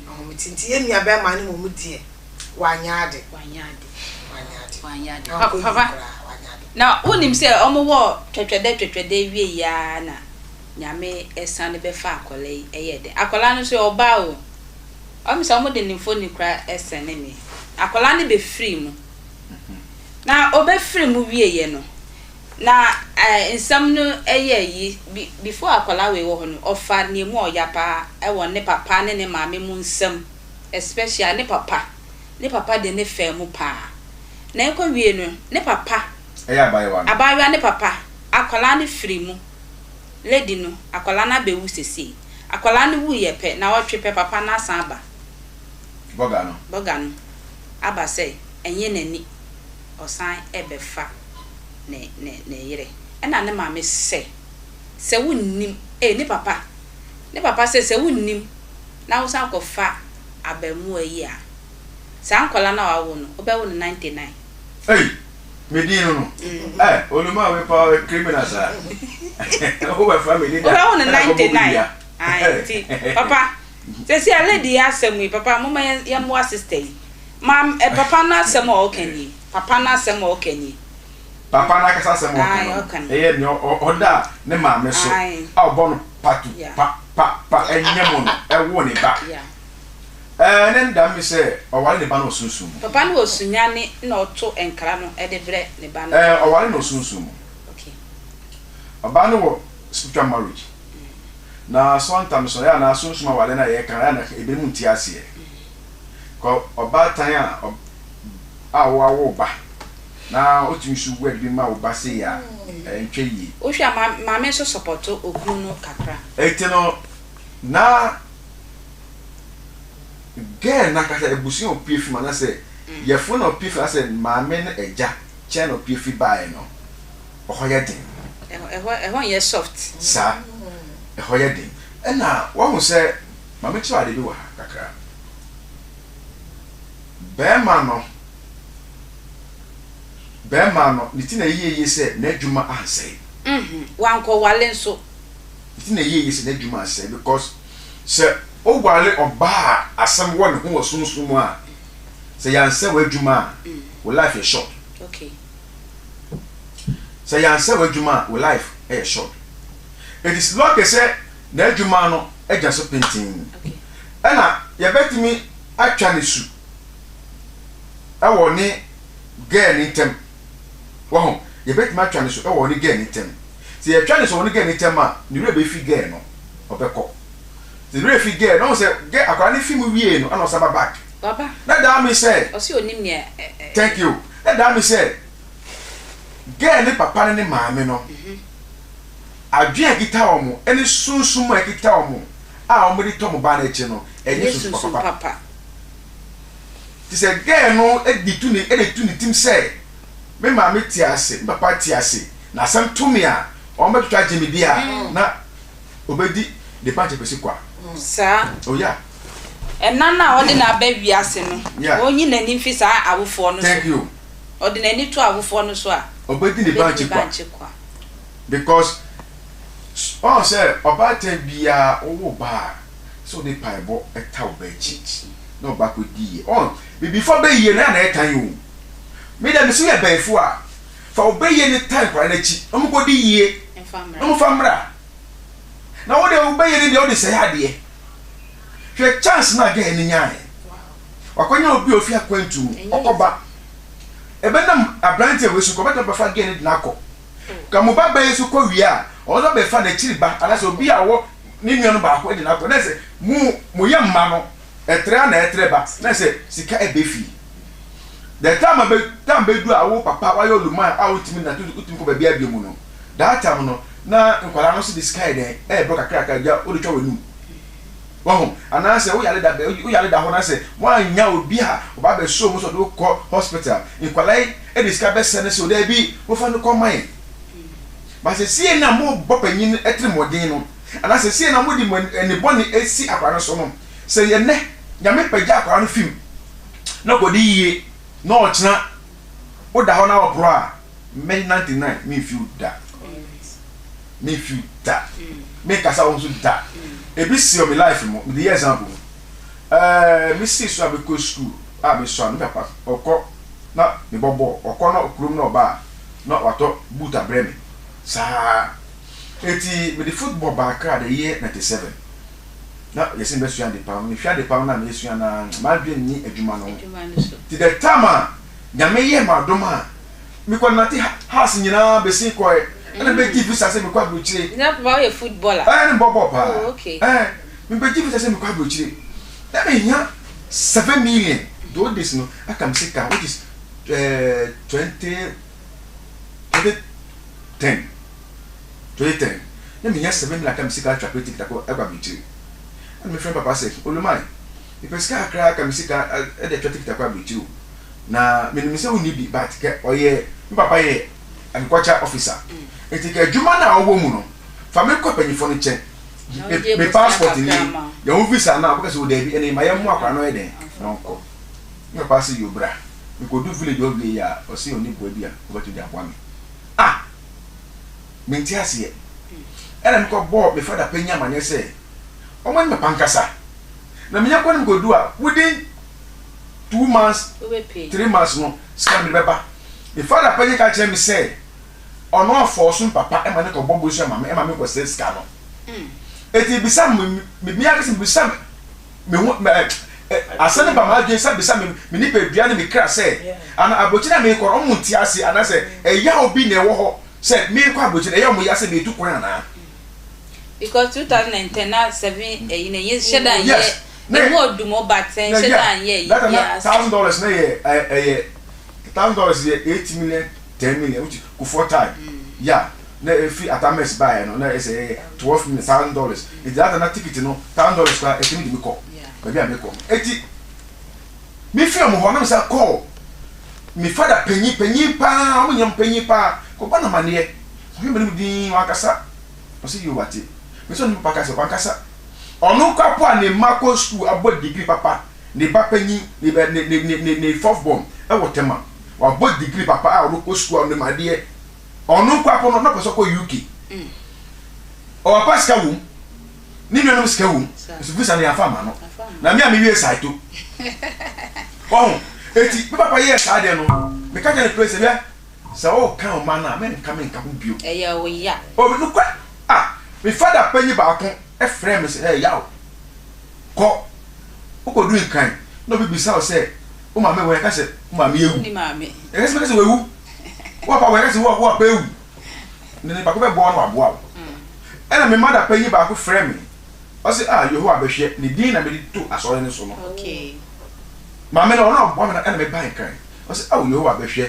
ahomete. Nti yɛn nua bɛrima no mmom deɛ, wanyɛ ade. Wanyɛ ade. Wanyɛ ade. Wanyɛ ade. Ankɔ yie Papa, koraa, wanyɛ ade. na wonim sɛ wɔn wɔ twɛtwɛdɛ twɛtwɛdɛ wie yi ara na Nyame sane bɛfa akwadaa yi ɛyɛɛ dɛn? Akwadaa no nso yɛ ɔbaa o. Ɔmo sɛ ɔmo de ne mfoni koraa sɛne me. Akwadaa no bɛfiri mu. Na ɔbɛfiri mu wieɛ no, na ɛɛ nsɛm no yɛ yi, be before akwadaa wei wɔ hɔ no, ɔfa nea mu ɔya paa wɔ ne papa ne ne maame mu nsɛm, especially ne papa. Ne papa de ne faa mu paa. Na ɛkɔ wie no, ne papa, Ɛyɛ abaayewa no. abaayewa ne papa, akwadaa no firi mu. Lady no, akwadaa no abɛwu sesei. Akwadaa no wuiɛ pɛ, naɔtwe pɛ, papa no asan aba. Bɔga no. Bɔga no aba sɛ ɛnyɛ n'ani, ɔsan rebɛfa ne ne ne yere. Ɛna ne maame sɛ, sɛ wonnim, ei ne papa, ne papa sɛ, sɛ wonnim na wosan kɔfa abaamua yi a, saa nkwadaa no a wawo no, wobɛwo no 99. Ei! Me din no no. Eh, onuma we pa we criminal saa. Wo bɛ fa me ni da. Wobɛwo no 99. Ae, nti papa, sɛsi a lady yi asɛm yi, papa moma yɛn mmoa sister yi. Ma eh, papa no asɛm a ɔka nie. Papa no asɛm a ɔka nie. Papa no akasa asɛm a ɔka no, ɛyɛ nea ɔda ne maame so a ɔbɔ no patu pa pa pa ɛnyɛ mo no ɛwo ne ba. Ɛɛ ne nda me sɛ ɔware ne ba no wɔ sunsum mu. Papa no wɔ sunyani na ɔto nkra no de brɛ ne ba no. Ɛɛ ɔware no wɔ sunsum mu. Okay. Ɔbaa no wɔ spiritual marriage. Na sometimes no ɛyɛ a na sunsum aware no a yɛka no ɛyɛ a na ebinom nte aseɛ. Kɔ ɔbaatan a a wawo wo ba na otumi so word bi ma wo ba sei a ɛntwa yie. Wohwɛ a maame nso sɔpɔto okunu no kakra. Enti no na. Girl no ankasa abusua a opue fi mu anaasɛ yɛfunu na opue fi anaasɛ maame no agya kyɛn na opue fi baeɛ no, ɛhɔ yɛ den. Ɛhɔ ɛhɔ nyɛ soft. Saa, ɛhɔ yɛ den. Ɛna wahu sɛ, ma menkyerɛ wo ade bi wɔ ha kakra. Barima no, barima no, ne ti na ɛyɛ yie sɛ n'adwuma ansɛe. Wankɔwale nso. Ne ti na ɛyɛ yie sɛ n'adwuma ansɛe because Sɛ woware ɔbaa a asɛm wɔ ne ho wɔ sunsum mu a, sɛ yansɛ w'adwuma a, wo life yɛ short. Sɛ yansɛ w'adwuma a wo life yɛ short. It is lucky sɛ n'adwuma no gyina so pintinn. Ɛna yɛbɛtumi atwa ne su wɔ ne girl no ntam. Wahu? Yɛbɛtumi atwa ne su wɔ ne girl no ntam. Sɛ yɛtwa ne su wɔ ne girl no ntam a, ne werɛ bɛfi girl no, ɔbɛkɔ. Sɛ ne werɛ fi girl no, wahu sɛ girl, akwadaa no fi mu wiee no, ɛna ɔsan ba back. Waba. Na daa me sɛ. Ɔse onim nea ɛ ɛ. Thank you. Na daa me sɛ, girl ne papa ne ne maame no, adwene a ɛkita wɔn ne sunsum a ɛkita wɔn a wɔde tɔ wɔn ba no akyi no, ɛnyɛ sunsum papa. Te sɛ girl no de tu ne de tu ne tim sɛ, me maame te ase, me papa te ase, na asɛm to me a, wɔbɛtwitwa agye me di a, na obedi ne ba nkyɛn kɔsi kwa. Saa. Oh yeah. Ɛna no a ɔde no aba wiase no, Yeah. ɔnyi n'ani mfi saa awofoɔ no so. Thank you. Ɔde n'ani to awofoɔ no so a, Ɔbɛdi ne ba ɔbɛdi ne nkyi ba kwa. nkyi kwa. Because ɔn sɛ ɔbaatan biara wowo ba a, sɛ wode mpaebɔ ta wo ba akyi Akyi. na ɔba kɔdi yie. Ɔn, bibifo bɛyie no ɛyɛ a na ɛtan o. Me deɛ mese woyɛ bɛɛfo a, fa wo bɛyie no ta nkwadaa no akyi na wɔnkɔdi yie Mfa mmra. na wɔmfa mmra. Na wo deɛ wo bɛyie no deɛ wode sɛe adeɛ. Hwɛ chance no a girl no nyaeɛ. Wakɔnya obi a ofi akwantu mu, Ɛnyɛ ɔkɔba. Ɛbɛnam aberanteɛ wei so kɔ, ɔbɛtumi abɛfa girl no de no akɔ. Ka mo ba bɛyɛ so kɔ wie a, ɔno nso abɛfa n'akyiri ba anaasɛ obi a ɔwɔ ne nua no baako de no akɔ. Na sɛ mo moyɛ mma no, ɛtrɛ ara na ɛtrɛ ba. Na sɛ sika ɛbɛ fie. The time a bɛ time bɛdu a wo papa wayɛ oluman a wontumi nante wontumi kɔ baabiara bio mu no, that time no na nkwadaa no nso de sika yɛ dɛn ɛɛbrɛ kakrakra gya wode twa w'anum. Wahu? Anaasɛ wo yare da bɛ wo yare da hɔ na sɛ woannya obi a ɔba abɛsɔ mu sɛ ɔde wo kɔ hospital, nkwadaa yi de sika bɛsɛ no sɛ o daabi momfa no kɔ ma yɛn. But seesei no a mobɔ panyin no atirimuɔden no, anaa seesei no a mode mo ani bɔne asi akwadaa no so no, sɛ ɛnnɛ Nyame pagya akwadaa no fi mu na ɔkɔdi yie na ɔkyena woda hɔ na ɔporɔ a, me 99 memfi wo da. Memfi wo da. Menkasa wo ho so da. Ebi si wɔ me life mu, mede yɛ example. Ɛɛ, mesii so a mekɔ school a mesua no, me papa ɔkɔ na mebɔ bɔɔl, ɔkɔ na kurom na ɔba a, na watɔ boot abrɛ me saa. Enti mede football baa Accra the year 97. Na yɛse mebɛsua adepam, mehwɛ adepam no a mesua no a, m'adwene nni adwuma no ho. Nti the time a Nyame yɛɛ me adom a mekɔ nante house nyinaa bɛsin kɔɛ, ɛna mebɛgye visa sɛ mekɔ aburokyire. Na papa woyɛ footballer? Ɛɛ, na mebɔ bɔɔl paa. Oh, okay. Ɛɛ, mebɛgye visa sɛ mekɔ aburokyire. Na mehia 7 million those days no aka me sika which is ɛɛ 2010, 2010 na mehia 7 million aka me sika atwa plane ticket akɔ ɛkɔ aburokyire. Ɛna mefrɛ me papa sɛ, Olumai, mepɛ sika kakra aka me sika ɛde atwa ticket akɔ aburokyire o. Na menim sɛ wonni bi but kɛ ɔyɛ me papa yɛ agriculture officer nti kɛ adwuma no a ɔwɔ mu no fa me kɔ mpanyinfoɔ no nkyɛn me me passport ni yɛn ho visa no a wɔbɛka sɛ o daabi ɛnna ma yɛn mmoa akwadaa no ɔyɛ dɛn na ɔnkɔ. Me papa se yo bra. Mekɔdu village hɔ wie a ɔse ɔnni boa bi a ɔbɛtumi de aboa me. Ah! Mente aseɛ. Ɛna mekɔ bɔɔ me father panyin amaneɛ sɛ ɔma ne papa nkasa. Na menya kɔ no mekɔdu a within 2 months, 3 months no sika no mede bɛba. Me father panyin ka kyerɛ me sɛ ɔno afɔɔso me papa ma ne kɔbɔ bosea ma me ma me nkɔsɛe sika no. Eti bisa me me me ankasa mebisa me ho ɛ asɛm no ba m'adwene sɛ bisa me me nipadua ne me kra sɛ ana aburokyire a merekɔ no ɔmo nte ase anaasɛ ɛyaw bi na ɛwɔ hɔ sɛ merekɔ aburokyire ɛyɛ ɔmo ya sɛ meretu kwan anaa. Because 2010 na seven ɛyi na ɛnyɛ hyɛ da nyɛ Yes. Na emu odum o but na ɛnhyɛ yeah da nyɛ ɛyi that time na biara $1,000 na yɛ ɛ ɛyɛ $1,000 yɛ 8 million, 10 million which is Kufuor time, yeah, na efi Atames baeɛ no na ɛsɛ ɛyɛ 12 million $1,000. Nti that time na ticket no $1,000 koraa ɛtumi de me kɔ baabi a mekɔ no. Eti me fi wɔn hɔ na me san kɔɔ me father panyin panyin paa, wɔn nyinaa panyin paa, kɔbɔ no amaneɛ. Ɔhwɛ m'anim dinn, wankasa. Ɔse yoo wate. Me sɛ ɔne me papa kasa, wankasa. Ɔno koraa po a ne mma kɔ sukuu abɔ degree papa, ne ba panyin, ne ne ne ne ne fourth born ɛwɔ Tema. Wabɔ degree papa a ɔno kɔ sukuu a ɔnim adeɛ. Ɔno koraa po no na ɔpɛ sɛ ɔkɔ UK. Ɔwɔ papa sika wom, ne nuanom sika wom, nso visa no yɛamfa amma no. Na me a mewie Saito. Wahu? Eti me papa yɛɛ saa adeɛ no, meka kyerɛ no pray sɛ, hwɛ, Sɛ woka wo mma no a, menka menka ho bio. Ɛyɛ wo ya. Oh, nokorɛ, ah, me father panyin baako frɛɛ me sɛ, Hey, Yaw, kɔ. Wokɔduru Nkran na obi bisa wo sɛ wo maame wɔ he, ka sɛ wo maame awu. Wonni maame. Ɛka sɛ, mɛka sɛ wawu. Wo papa wɔ he, ka sɛ wo papa awu. Na nipa ko bɛboa wo na waboa wo. Ɛna me mother panyin baako frɛɛ me, ɔse, ah, Yehowa bɛhwɛ, ne din na mede to asɔre no so no. Okay. Maame no, ɔno na ɔboa me na ɛna mebaa Nkran. Ɔse, Ao Yehowa bɛhwɛ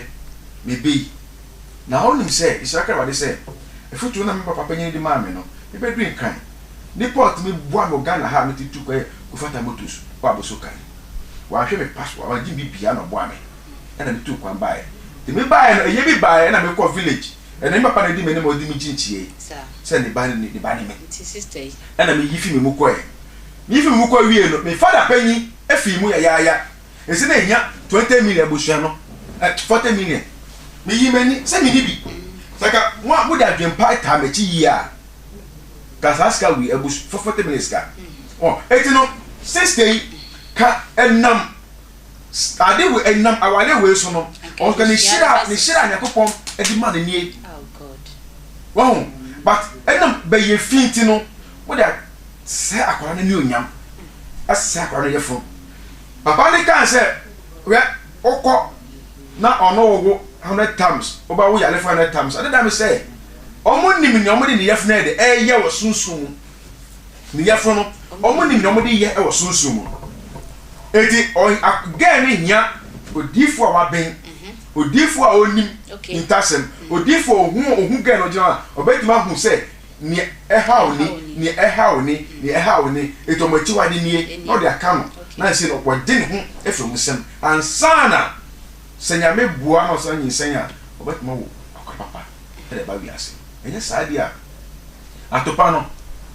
me bɛ yi. Na wonim sɛ, nhyira nka Awurade sɛ, afotuo no a me papa panyin de maa me no, me bɛduru Nkran. Nipa a ɔtumi boa me wɔ Ghana ha a mete tu kwan yɛ Kofata Motors wɔ Abossey Okai. Wanhwɛ me passport, wangye me biribiara na ɔboaa me ɛna me tuu kwan baeɛ. Nti me baeɛ no, ɛyɛ bi baeɛ ɛna me kɔɔ village. Ɛna me papa na ɛdi m'anim a ɔdi me gye nkyiae sɛ ne ba ne ne ba ne me. Ɛna me yi fi me mu kɔɛ. Me yi fi me mu kɔ wie no, me father panyin fii mu yayaaya. Ese na ehia 20 million abusua no eh, 40 million. Miyi m'ani sɛ minni bi. Sɛ ka mo a mode adwempa taa m'akyi yie a, ka saa sika wei abus 40 million sika. Ɔ, eti no, sister yi, ka ɛnam ade wei, ɛnam awale wei so no, ɔka ne hyira, ne hyira a Nyankopɔn de ma no nie. Wahu? But ɛnam bɛyɛ fi nti no, wode asɛe akwadaa no anuonyam, asɛe akwadaa no yɛfunu. Papa no kaa sɛ, Hwɛ, wokɔ na ɔno wowo hundred times, woba wo yarefo hundred times. Ɛde da me sɛ, wɔn nim nea wɔde ne yafunu ayɛ de ɛyɛ wɔ sunsun mu. Ne yafunu no, wɔn nim nea wɔde yɛ wɔ sunsun mu. Eti girl no hia odiifo a waben, odiifo a onim ntasɛm, odiifo a ohu ohu girl no gyina hɔ a, ɔbɛtumi ahu sɛ Nea ɛhaw ni, nea ɛhaw ni, nea ɛhaw ni, enti wɔn akyiwade nie, na ɔde aka no, na ɛsɛ no wɔde ne ho afiri wɔn nsam ansa na sɛ Nyame boa na ɔsan nyinsɛn a, ɔbɛtumi awo akwadaa papa de aba wiase. Ɛnyɛ saa deɛ a, atopa no,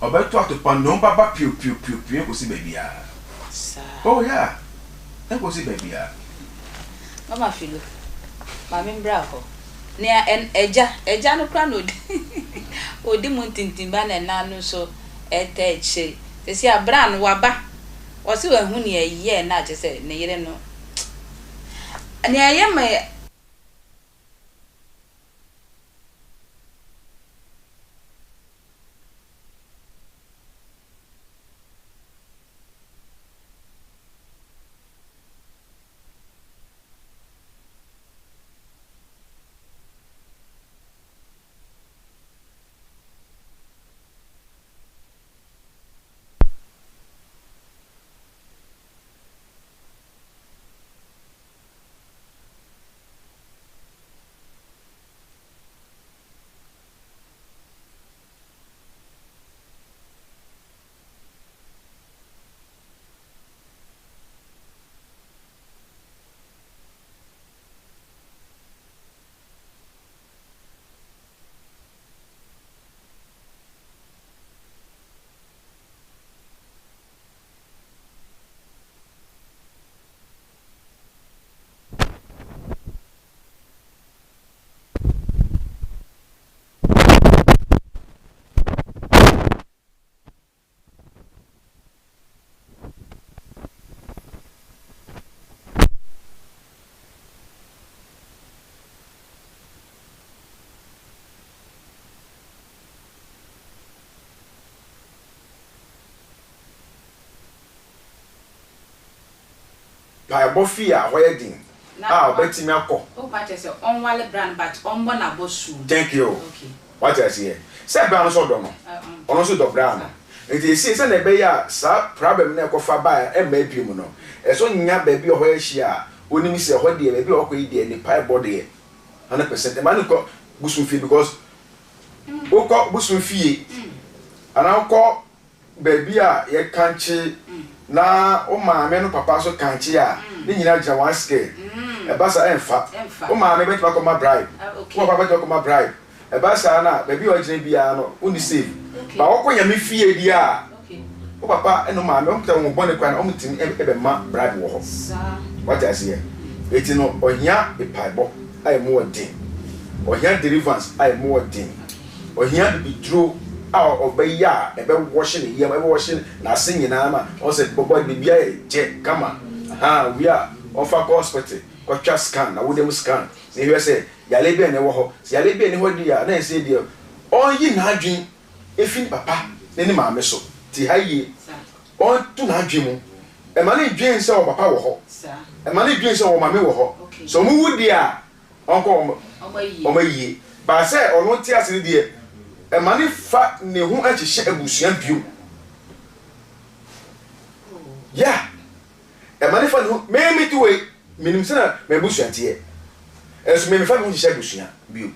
ɔbɛto atopa no, ne ho bɛba piopiopiopio ɛnkɔsi baabiara. Oh yeah, ɛnkɔsi baabiara. Mama Philo, ma me mbra hɔ. Nea ɛn, agya, agya no koraa na odi, odi mu ntintimba na ɛna no nso ɛta akyire. Seesei a bra no waba, ɔse wahu nea ɛyɛɛ no a kyerɛ sɛ ne yere no, nea ɛyɛ me. Mpaebɔ fie a hɔ yɛ den a ɔbɛtumi akɔ. Wopa kyerɛ sɛ ɔnwale bra no but ɔmmɔ n'abɔsuo. Thank you. Okay. Wate aseɛ? Sɛ bra no nso ɔdɔ no, ɔno nso dɔ bra no. Nti seesei sɛdeɛ ɛbɛyɛ a saa problem no a ɛkɔfa baeɛ a ɛmma bio no, ɛsɛ sɛ ɔnya baabi a ɔhɔ ahyia a ɔnim sɛ ɛhɔ deɛ, baabi a ɔkɔ yi deɛ ne mpaebɔ deɛ 100%. Mma no nkɔ bosom fie because wokɔ bosom fie anaa wokɔ baabi a yɛkankye na wo maame no papa nso kankye a, ne nyinaa gyina one scale. Ɛba saa ɛmfa. Wo maame bɛtumi akɔma bribe, wo papa bɛtumi akɔma bribe. Ɛba saa no a, baabi a ɔgyina biara no, wonni safe. Ba wɔkɔ Nyame fie deɛ a, wo papa ne wo maame, wɔn kuta wɔn bɔne koraa no, wɔn tumi bɛma bribe wɔ hɔ. Wate aseɛ? Eti no, ɔhia mpaebɔ a ɛmu wɔ den. Ɔhia deliverance a ɛmu wɔ den. Ɔhia bibiduro a ɔbɛyɛ a ɛbɛwɔhye ne yam, ɛbɛwɔhye n'ase nyinaa ma ɔhu sɛ bɔbɔ biribiara yɛ gyɛ kama. Ahaa, owie a, ɔmfa kɔ hospital kɔtwa scan, n'awodeɛ mu scan, na ehwɛ sɛ. Yareɛ bɛn na ɛwɔ hɔ? Sɛ yareɛ biara nni hɔ deɛ a, na ɛsɛ deɛ ɔnyi n'adwene mfiri ne papa ne ne maame so. Tie ha yie. Ɔnto n'adwene mu. Mma no nnwen sɛ ɔwɔ papa wɔ hɔ. Mma no nnwen sɛ ɔwɔ maame wɔ hɔ. Sɛ wɔwu deɛ a, ɔnkɔ wɔn ayie. But sɛ ɔno te ase no deɛ, mma no mfa ne ho nhyehyɛ abusua bio. Yeah. Ɛma no fa ne ho, me mete hɔ yi, menim sɛnea m'abusua teɛ. Nso me memfa me ho nhyehyɛ abusua bio.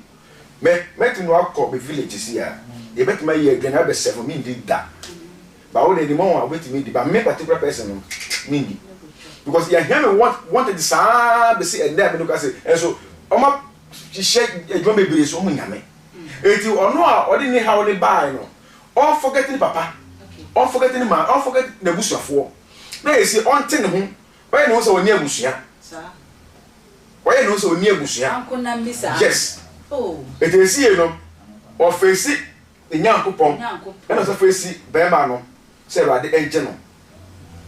Me, mɛtumi no akɔ me village sisi a, deɛ mɛtumi ayɛ aduane abɛ serve no, mendi da. But wo deɛ, nim wɔn a wobɛtumi adi, but me particular person no, mendi. Because yɛahia me want, wanted saa bɛsi ɛnnɛ a me ne wo kasa yi, nso wɔn ahyehyɛ adwuma bebree so, wɔn nnya me. Enti ɔno a ɔde ne haw no baeɛ no, ɔnforget ne papa, ɔnforget ne maame, ɔnforget n'abusuafoɔ. Na ese ɔnte ne ho, ɔyɛ ne ho sɛ ɔnni abusua. Ɔyɛ ne ho sɛ ɔnni abusua. Yes. Eti esie no, ɔfeesi ne Nyankopɔn, ɛna ɔsan feesi bɛrima no sɛ Awurade ngye no.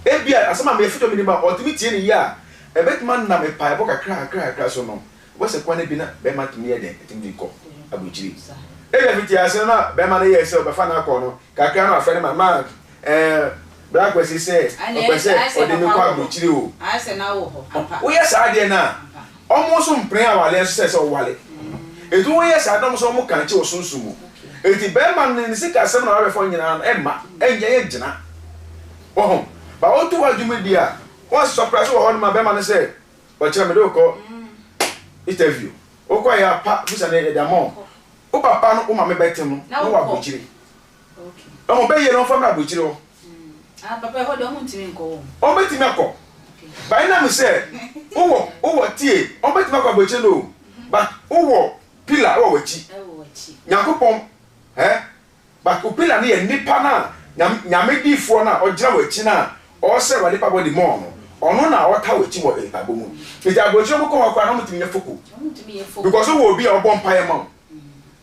Ebia asɛm a meyɛ foto menim a ɔtumi tie no yie a, ɛbɛtumi anam mpaebɔ kakra kakra kakra so no, wobɛsɛ kwan no bi na bɛrima tumi yɛ dɛn? Ɛtumi de kɔ aburokyiri. Ebia fitiase no na bɛrima no yɛɛ sɛ ɔbɛfa no akɔ no, kakra na wafrɛ no ma, ma Ɛɛ, Bra Kwasi sɛ ɔpɛ sɛ ɔde me kɔ aburokyire o. Woyɛ saa adeɛ no a, wɔn nso mpene awareɛ nso sɛ sɛ wowale. Enti woyɛ saa na wɔn nso wɔn kankye wɔ sunsum mu. Enti bɛrima no ne sikasɛm na wabɛfa nyinaa no ɛmma, ɛnyɛ ɛngyina. Wahu? Ba woto w'adwene mu di a, wɔn surprise wɔ hɔ nom a bɛrima no sɛ ɔkyena mede wo kɔ interview. Wokɔ yɛ a pa visa no yɛde ama wo. Wo papa no wo maame bɛte no na wɔ aburokyire. Ɔmo bɛyɛ no ɔmfa mmra abrokyire hɔ. Ah papa ɛhɔ deɛ ɔmo ntumi nkɔ wɔn. Ɔmo bɛtumi akɔ but ɛnam sɛ wowɔ wowɔ tie ɔmo bɛtumi akɔ abrokyire no o but wowɔ pillar ɛwɔ w'akyi Nyankopɔn eh but wo pillar no yɛ nipa no a Nyame Nyame diifoɔ no a ɔgyina w'akyi no a ɔsɛ Awurade mpaebɔ de mɔɔ no ɔno na ɔta w'akyi wɔ mpaebɔ mu nti abrokyire ɔmo kɔ hɔ koraa na ɔmo tumi yɛ foko because wowɔ obi a ɔbɔ mpaeɛ ma wo.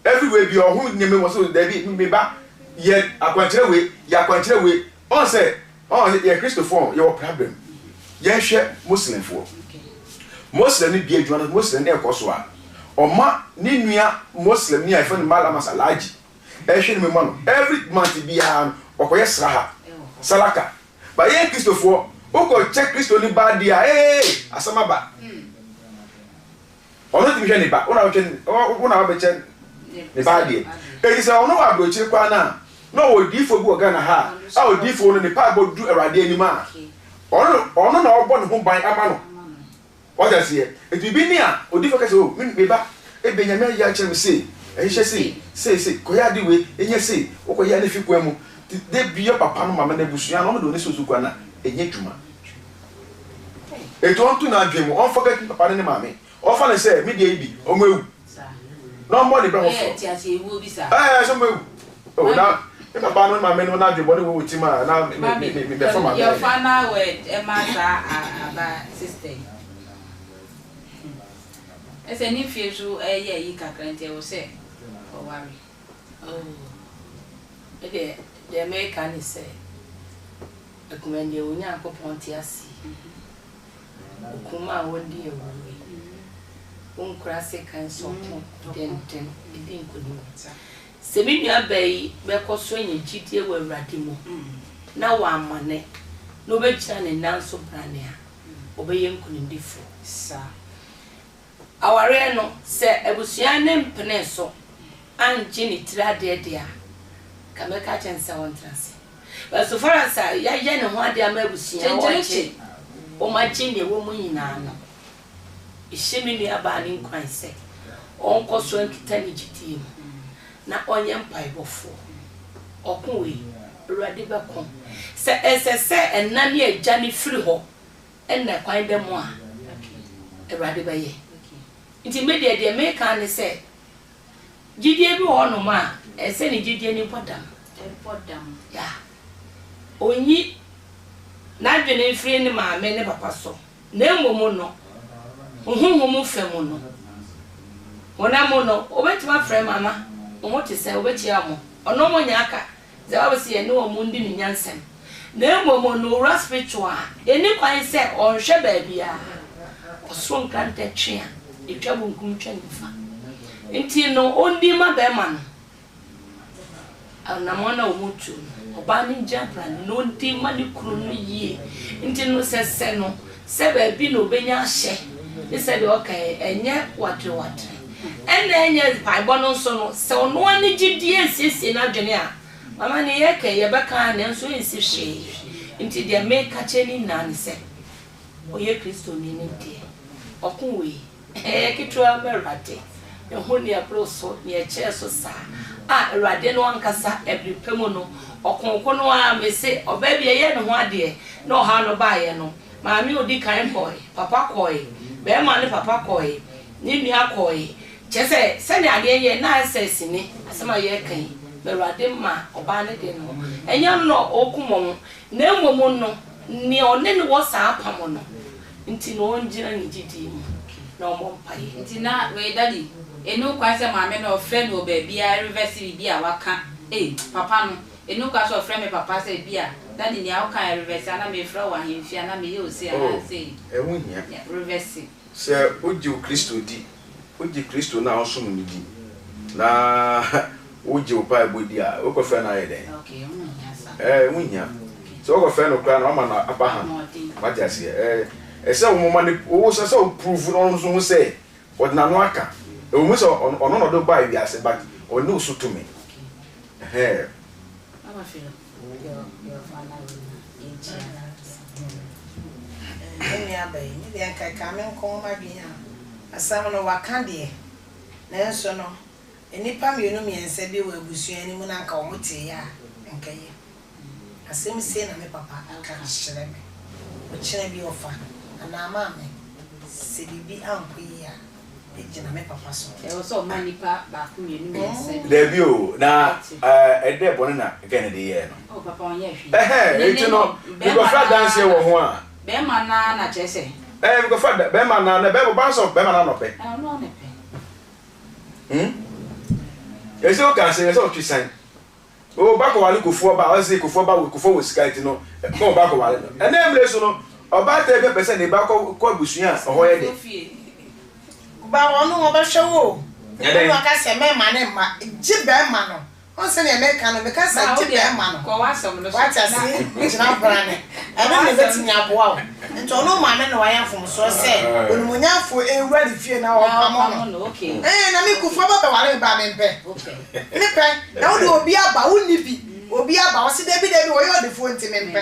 Everywhere bi ɔho nneɛma mu ɔsɛ dabi me ba yɛ akwankyerɛ wei yɛ akwankyerɛ wei ɔn sɛ ɔn yɛ Kristofoɔ yɛwɔ problem yɛnhwɛ Muslimfoɔ Muslim no bi adwuma no Muslim no ɛkɔ so a ɔma ne nua Muslim ni a yɛfrɛ no Malamas Alhaji ɛhwɛ ne mu ma no every month biara no ɔkɔyɛ sraha salaka ba yɛn Kristofoɔ wokɔ kyɛ Kristoni ba adeɛ a ee asɛm aba. Ɔno tumi hwɛ ne ba, wo na wohwɛ wo na wabɛkyɛ ne ba adeɛ. Enti sɛ ɔno wɔ aburokyire koraa no a, na ɔwɔ odiyifoɔ bi wɔ Ghana ha a, a odiyifoɔ no ne paabɔ duru Awurade anim a, ɔno ɔno na ɔbɔ ne ho ban ama no. Wate aseɛ? Enti biribi ni a, odiyifoɔ ka sɛ, oh, me, me ba, ebia Nyame ayi akyerɛ me sei, ɛhyehyɛ sei, sei, sei, kɔyɛ ade wei, ɛnyɛ sei, wokɔyɛ a na efi kwan mu. Nti da biara papa no, maame no, abusua no, wɔde wɔn ani si wo so koraa no a, ɛnyɛ adwuma. Enti ɔnto n'adwene mu, ɔmfa kɛtɛ ne papa ne ne maame, ɔmfa no sɛ me deɛ yi bi, wɔn awu, na ɔmmɔ ne bra foforɔ. Ɛɛ sɛ wɔn awu. Oh, na me papa no ne maame no n'adwene bɔne wɔ wɔ tirim a, na me me me bɛfa maame ayɛ. Your final word ɛma saa aba sister yi. Ɛsɛ ne mfie nso ɛyɛ ayi kakra nti ɛwɔ sɛ ɔware. Oh, me deɛ deɛ meka ne sɛ. Akumaa deɛ wo Nyankopɔn te ase yi, Okum a wɔndi awuo yi, Wonkura sekan sɛ ɔko denden di nkonim. Sɛ me nuabaa yi bɛkɔ so anya gyidie wɔ Awurade mu na wammane na ɔbɛgyina ne nan so brane a, ɔbɛyɛ nkonimdifoɔ. Awareɛ no, sɛ abusua no mpenee so angye ne tiri adeɛ deɛ a, nka mɛka akyerɛ no sɛ ɔntena ase. But so far as a yɛayɛ ne ho adeɛ ama abusua a wɔagye, wɔagye nea ɛwɔ mu nyinaa no, mehyɛ me nuabaa no nkuran sɛ ɔnkɔ so nkita ne gyidie mu na ɔnyɛ mpaebɔfoɔ. Ɔko wei, Awurade bɛko. Sɛ ɛsɛ sɛ ɛna ne agya no firi hɔ na kwan da mu a, Awurade bɛyɛ. Nti me deɛ, deɛ meka ara ne sɛ, gyidie bi wɔ hɔnom a, ɛsɛ sɛ ne gyidie no bɔ dam. Ɛbɔ dam. Yeah. Ɔnyi n'adwene mfiri ne maame ne papa so, na mmom no, honhom fa mu no, honam mu no, ɔbɛtumi afrɛ mama, mo ho te sɛn, ɔbɛkyia mo, ɔne wɔn nyɛ aka. Dza Bible se yɛne wɔn ndi no nyansam, na mbom no owura spiritual a, enni kwan sɛ ɔnnhwɛ baabiara. Ɔsoro nkrantɛ twe a, etwa bonkum twa nyimfa. Nti no ɔndi mma bɛrima no. Anammɔn a wɔtu no, ɔbaa no ngyina brane na ɔndi mma ne kunu no yie. Nti no sɛ sɛ no sɛ baabi na ɔbɛnya ahyɛ ne sɛdeɛ ɔka yi, ɛnyɛ waterewatere. Ɛna ɛnyɛ mpaebɔ no nso no, sɛ ɔno ara ne gyidie nsiesie n'adwene a, mama ne yɛka yi, yɛbɛka ara nanso ɛnsi hwee. Nti deɛ meka kyerɛ ne nyinaa ne sɛ, ɔyɛ Kristoni no deɛ, ɔko wei. Ɛyɛ ketewa ma Awurade. Mehu nea ɛboro so, nea ɛkyɛɛ so saa, a Awurade no ankasa, ɛbere pa mu no, ɔkoo ko no ara. Mese, ɔbaa bi, ɛyɛɛ ne ho adeɛ, na ɔhaw no baeɛ no, maame a ɔdi kan kɔɔe, papa kɔɔe, barima no papa kɔɔe, ne nua kɔɔe. Kyerɛ sɛ, sɛnea adeɛ yɛ, na ayɛ sɛ sini, asɛm a yɛreka yi, ma Awurade ma ɔbaa no de no. Ɛnyɛ ɔno na ɔrekum wɔn, na mmom no, nea ɔne no wɔ saa apam no. Nti no ɔngyina ne gyidie mu na ɔmmɔ mpaeɛ. Nti na wei daddy enu kwan sɛ maame no ɔfrɛ no wɔ baabiaa reverse biribi a waka ei papa no enu kwan sɛ ɔfrɛ me papa sɛ ebia daddy nea wokaeɛ reverse ana mefrɛ wo wɔ ahemfie ana meyɛ wo sei Oh, anaa sei ɛho hia. reverse. Sɛ wogye wo Kristo di, wogye Kristo no a wosom no di, na wogye wo mpaebɔ di a, wokɔfrɛ no ayɛ dɛn? Okay, ɛho nhia saa. Ɛɛ, ɛho nhia. Sɛ wokɔfrɛ no koraa na wama no upper hand. Ahoɔden. Wate aseɛ? Ɛɛ, ɛsɛ sɛ woma no, wo sɛ sɛ wo prove na ɔno nso hu sɛ ɔde n'ano aka. Ɛwɔ mu sɛ ɔno ɔno na ɔde wo baa wiase but ɔnni wo so tumi. Okay. Ɛhɛɛ. Mama Philo, your your final word na yɛnkyia. Me nua ba yi, me deɛ nka ɛkaa me nko ara m'adwene a, asɛm no waka deɛ, nanso no, nnipa mmienu mmiɛnsa bi wɔ abusua no mu na anka wɔteeɛ a, anka ɛyɛ. Asɛm sei na me papa ka kyerɛ me. Ɔkyena bi ɔfa anaa maame, sɛ biribi ankɔ yie a, gyina me papa so. Ɛwɔ sɛ ɔma nnipa baako mmienu mmiɛnsa bi. Dabi o, na ɛdɛ bɔne na gɛ no de yɛɛ no. Oh papa ɔnyɛɛ hwee. Ɛhɛn, Ne enti ne no, no bɛɛma mekɔfa no adanseɛ ara wɔ ho a. Bɛɛma no ara na kyerɛ sɛ. Ɛɛ, mekɔfa da, bɛɛma no ara, na bɛɛma, ɔbaa nso bɛɛma no ara na ɔpɛ. Ɛɛ, ɔno ara na ɛpɛ. Hmm? Ɛsɛ woka asɛm, ɛsɛ ɔtwe san. O ba kɔware Kufuor ba a ɔse Kufuor ba wɔ Kufuor wɔ sika nti no ma ɔba kɔware no. Ɛnɛ mmerɛ so no ɔbaatan bi pɛ sɛ ne ba kɔ kɔ abusua a ɛhɔ yɛ dɛ. Ba ɔno ɔbɛhwɛ wo o. Nyɛ dɛn? Ɛna ɔka sɛ mɛma ne mma gye bɛɛma no wohu sɛdeɛ meka no meka sɛ gye bɛɛma no wate aseɛ gyina brane ɛno na ɛbɛtumi aboa wo nti ɔno maame na wayɛ mfomsoɔ sɛ onimuonyamfoɔ ɛwura ne fie na ɔpamo no ɛɛ na me Kufuor ba bɛware me ba a mempɛ. Me pɛ na wode obi aba wonni bi obi aba ɔse dabi dabi ɔyɛ ɔdefoɔ nti mempɛ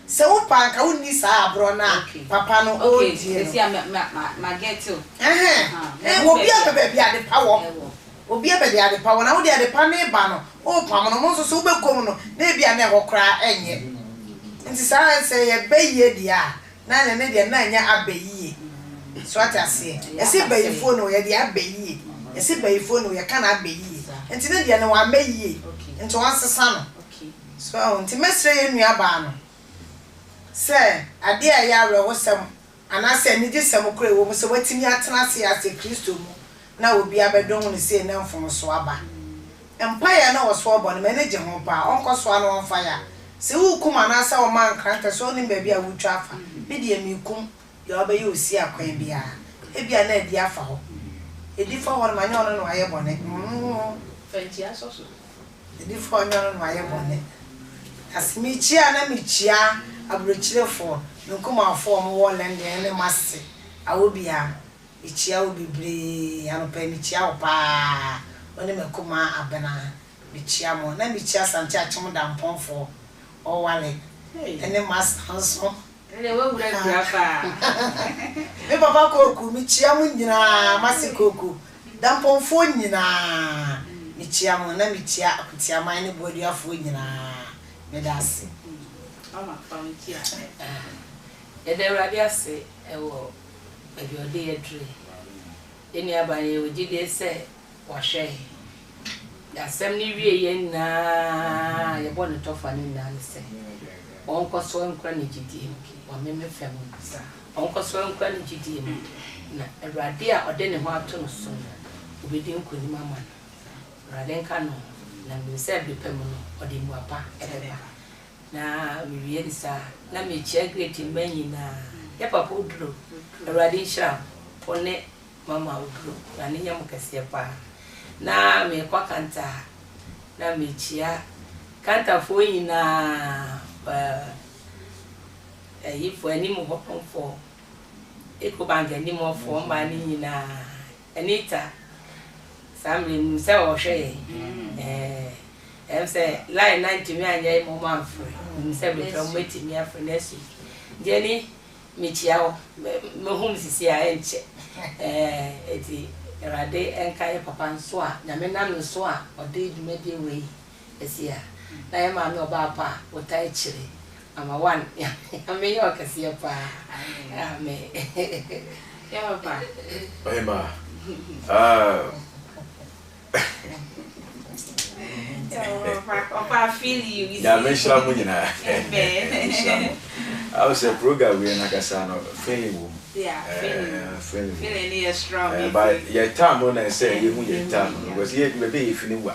sɛ wopɛ a nka wonni saa aborɔ no a papa no ɔredie no ɛhɛn obi apɛ baabi adepa wɔ obi apɛ baabi adepa wɔ na wode adepa no reba no wopam no mo nso so wobɛkɔ mu no na ebi a na ɛhɔ koraa ɛnyɛ nti saa sɛ yɛbɛyie deɛ a Na ne ne deɛ na ɛnyɛ abɛ yie. So wate aseɛ? Yɛse bayifoɔ no yɛde abɛ yie. Yɛse bayifoɔ no yɛka no abɛ yie. Nti ne deɛ no wammɛ yie. Nti wɔnsesa no. So wahu? Nti mɛsrɛ yɛn nua baa no sɛ adeɛ a ɛyɛ awerɛhosɛm anaasɛ anigyesɛm koraa ɛwɔ mu sɛ watumi atena ase asɛ Kristo mu na obi abɛdom no sei na mfomsoɔ aba. Mpaeɛ a na ɔwɔ so ɔbɔ no, m'ani gye ho paa. Ɔnkɔ so ara na ɔmfa ya. Sɛ worekum anaasɛ woma nkrantɛ so a, wonnim baabi a woretwa afa. Me deɛ, merekum deɛ ɔbɛyɛ osi akwan biara. Ebia na adi afa hɔ. Ɛdi fa hɔ no, manyɛ ɔno na wayɛ bɔne. Mm. Fa nkyia sɔ so. Ɛdi fa hɔ, nyɛ ɔno na wayɛ bɔne. Na sɛ mekyia a, na mekyia aburokyirefoɔ, me nkumafoɔ a wɔwɔ London ne m'ase, awɔ biara. Mekyia wo bebree anɔpa yi mekyia wo paa wo ne m'akumaa Abena mekyia mo na mekyia Asante Akyem Dampɔnfoɔ Ɔwale ne Master nso Ɛndeɛ woawura akura paa. Me papa Kooku mekyia mo nyinaa m'ase Kooku Dampɔnfoɔ nyinaa mekyia mo na mekyia Akotiaman ne Boaduafoɔ nyinaa meda ase. Mama fa wo nkyia. Yɛda Awurade ase wɔ baabi a ɔde yɛn aduru yi. Yɛn nuabaa no, yɛwɔ gyidie sɛ wahwɛ yɛn. Deɛ asɛm no wieeɛ nyinaa a yɛbɔ no tɔfa no nyinaa ne sɛ, ɔnkɔ so nkura ne gyidie mu wɔ me me fam no. Ɔnkɔ so nkura ne gyidie mu, na Awurade a ɔde ne ho ato no so no, ɔbɛdi nkonim ama no. Awurade nka ne ho, na menim sɛ berɛ pa mu no, ɔde mmuapa bɛba. Na mewie no saa a, na mekyia Great mma nyinaa. Yɛ papa Oduro, Awurade nhyira wo, wo ne mama Oduro, Awurade nyɛ mo kɛseɛ paa. Na merekɔ Kanta na mekyia Kantafoɔ nyinaa, ayifoɔ, anim hɔfoɔ, Ecobank anim hɔfoɔ mmaa no nyinaa, Anita, saa mmerɛ yi menim sɛ ɔrehwɛ yɛn. Ɛɛ, ɛm sɛ line no antumi anyɛ ma wɔn amfrɛ, menim sɛ mefrɛ wɔn bɛtumi afrɛ next week. Nti ɛni Mekyia wo, mɛhu wo sisi a ɛnkyɛ ɛɛ Enti Awurade nka yɛ papa nso a Nyame nam ne so a ɔde dwumadie wei asi ha Na yɛ maame ɔbaa pa a wotaa akyire Mama one Nyame nyɛ wo kɛseɛ paa Amen. Yɛ papa. Ɔhemaa, ah. Nyame nhyira mo nyinaa. Nhyira mo. Awo sɛ program wei nakasa no feeling wɔ mu. Feeling wɔ mu. But yɛ time no na ɛsɛ yɛ hu yɛ time no because yɛ bɛbɛ yɛ fi ne wa.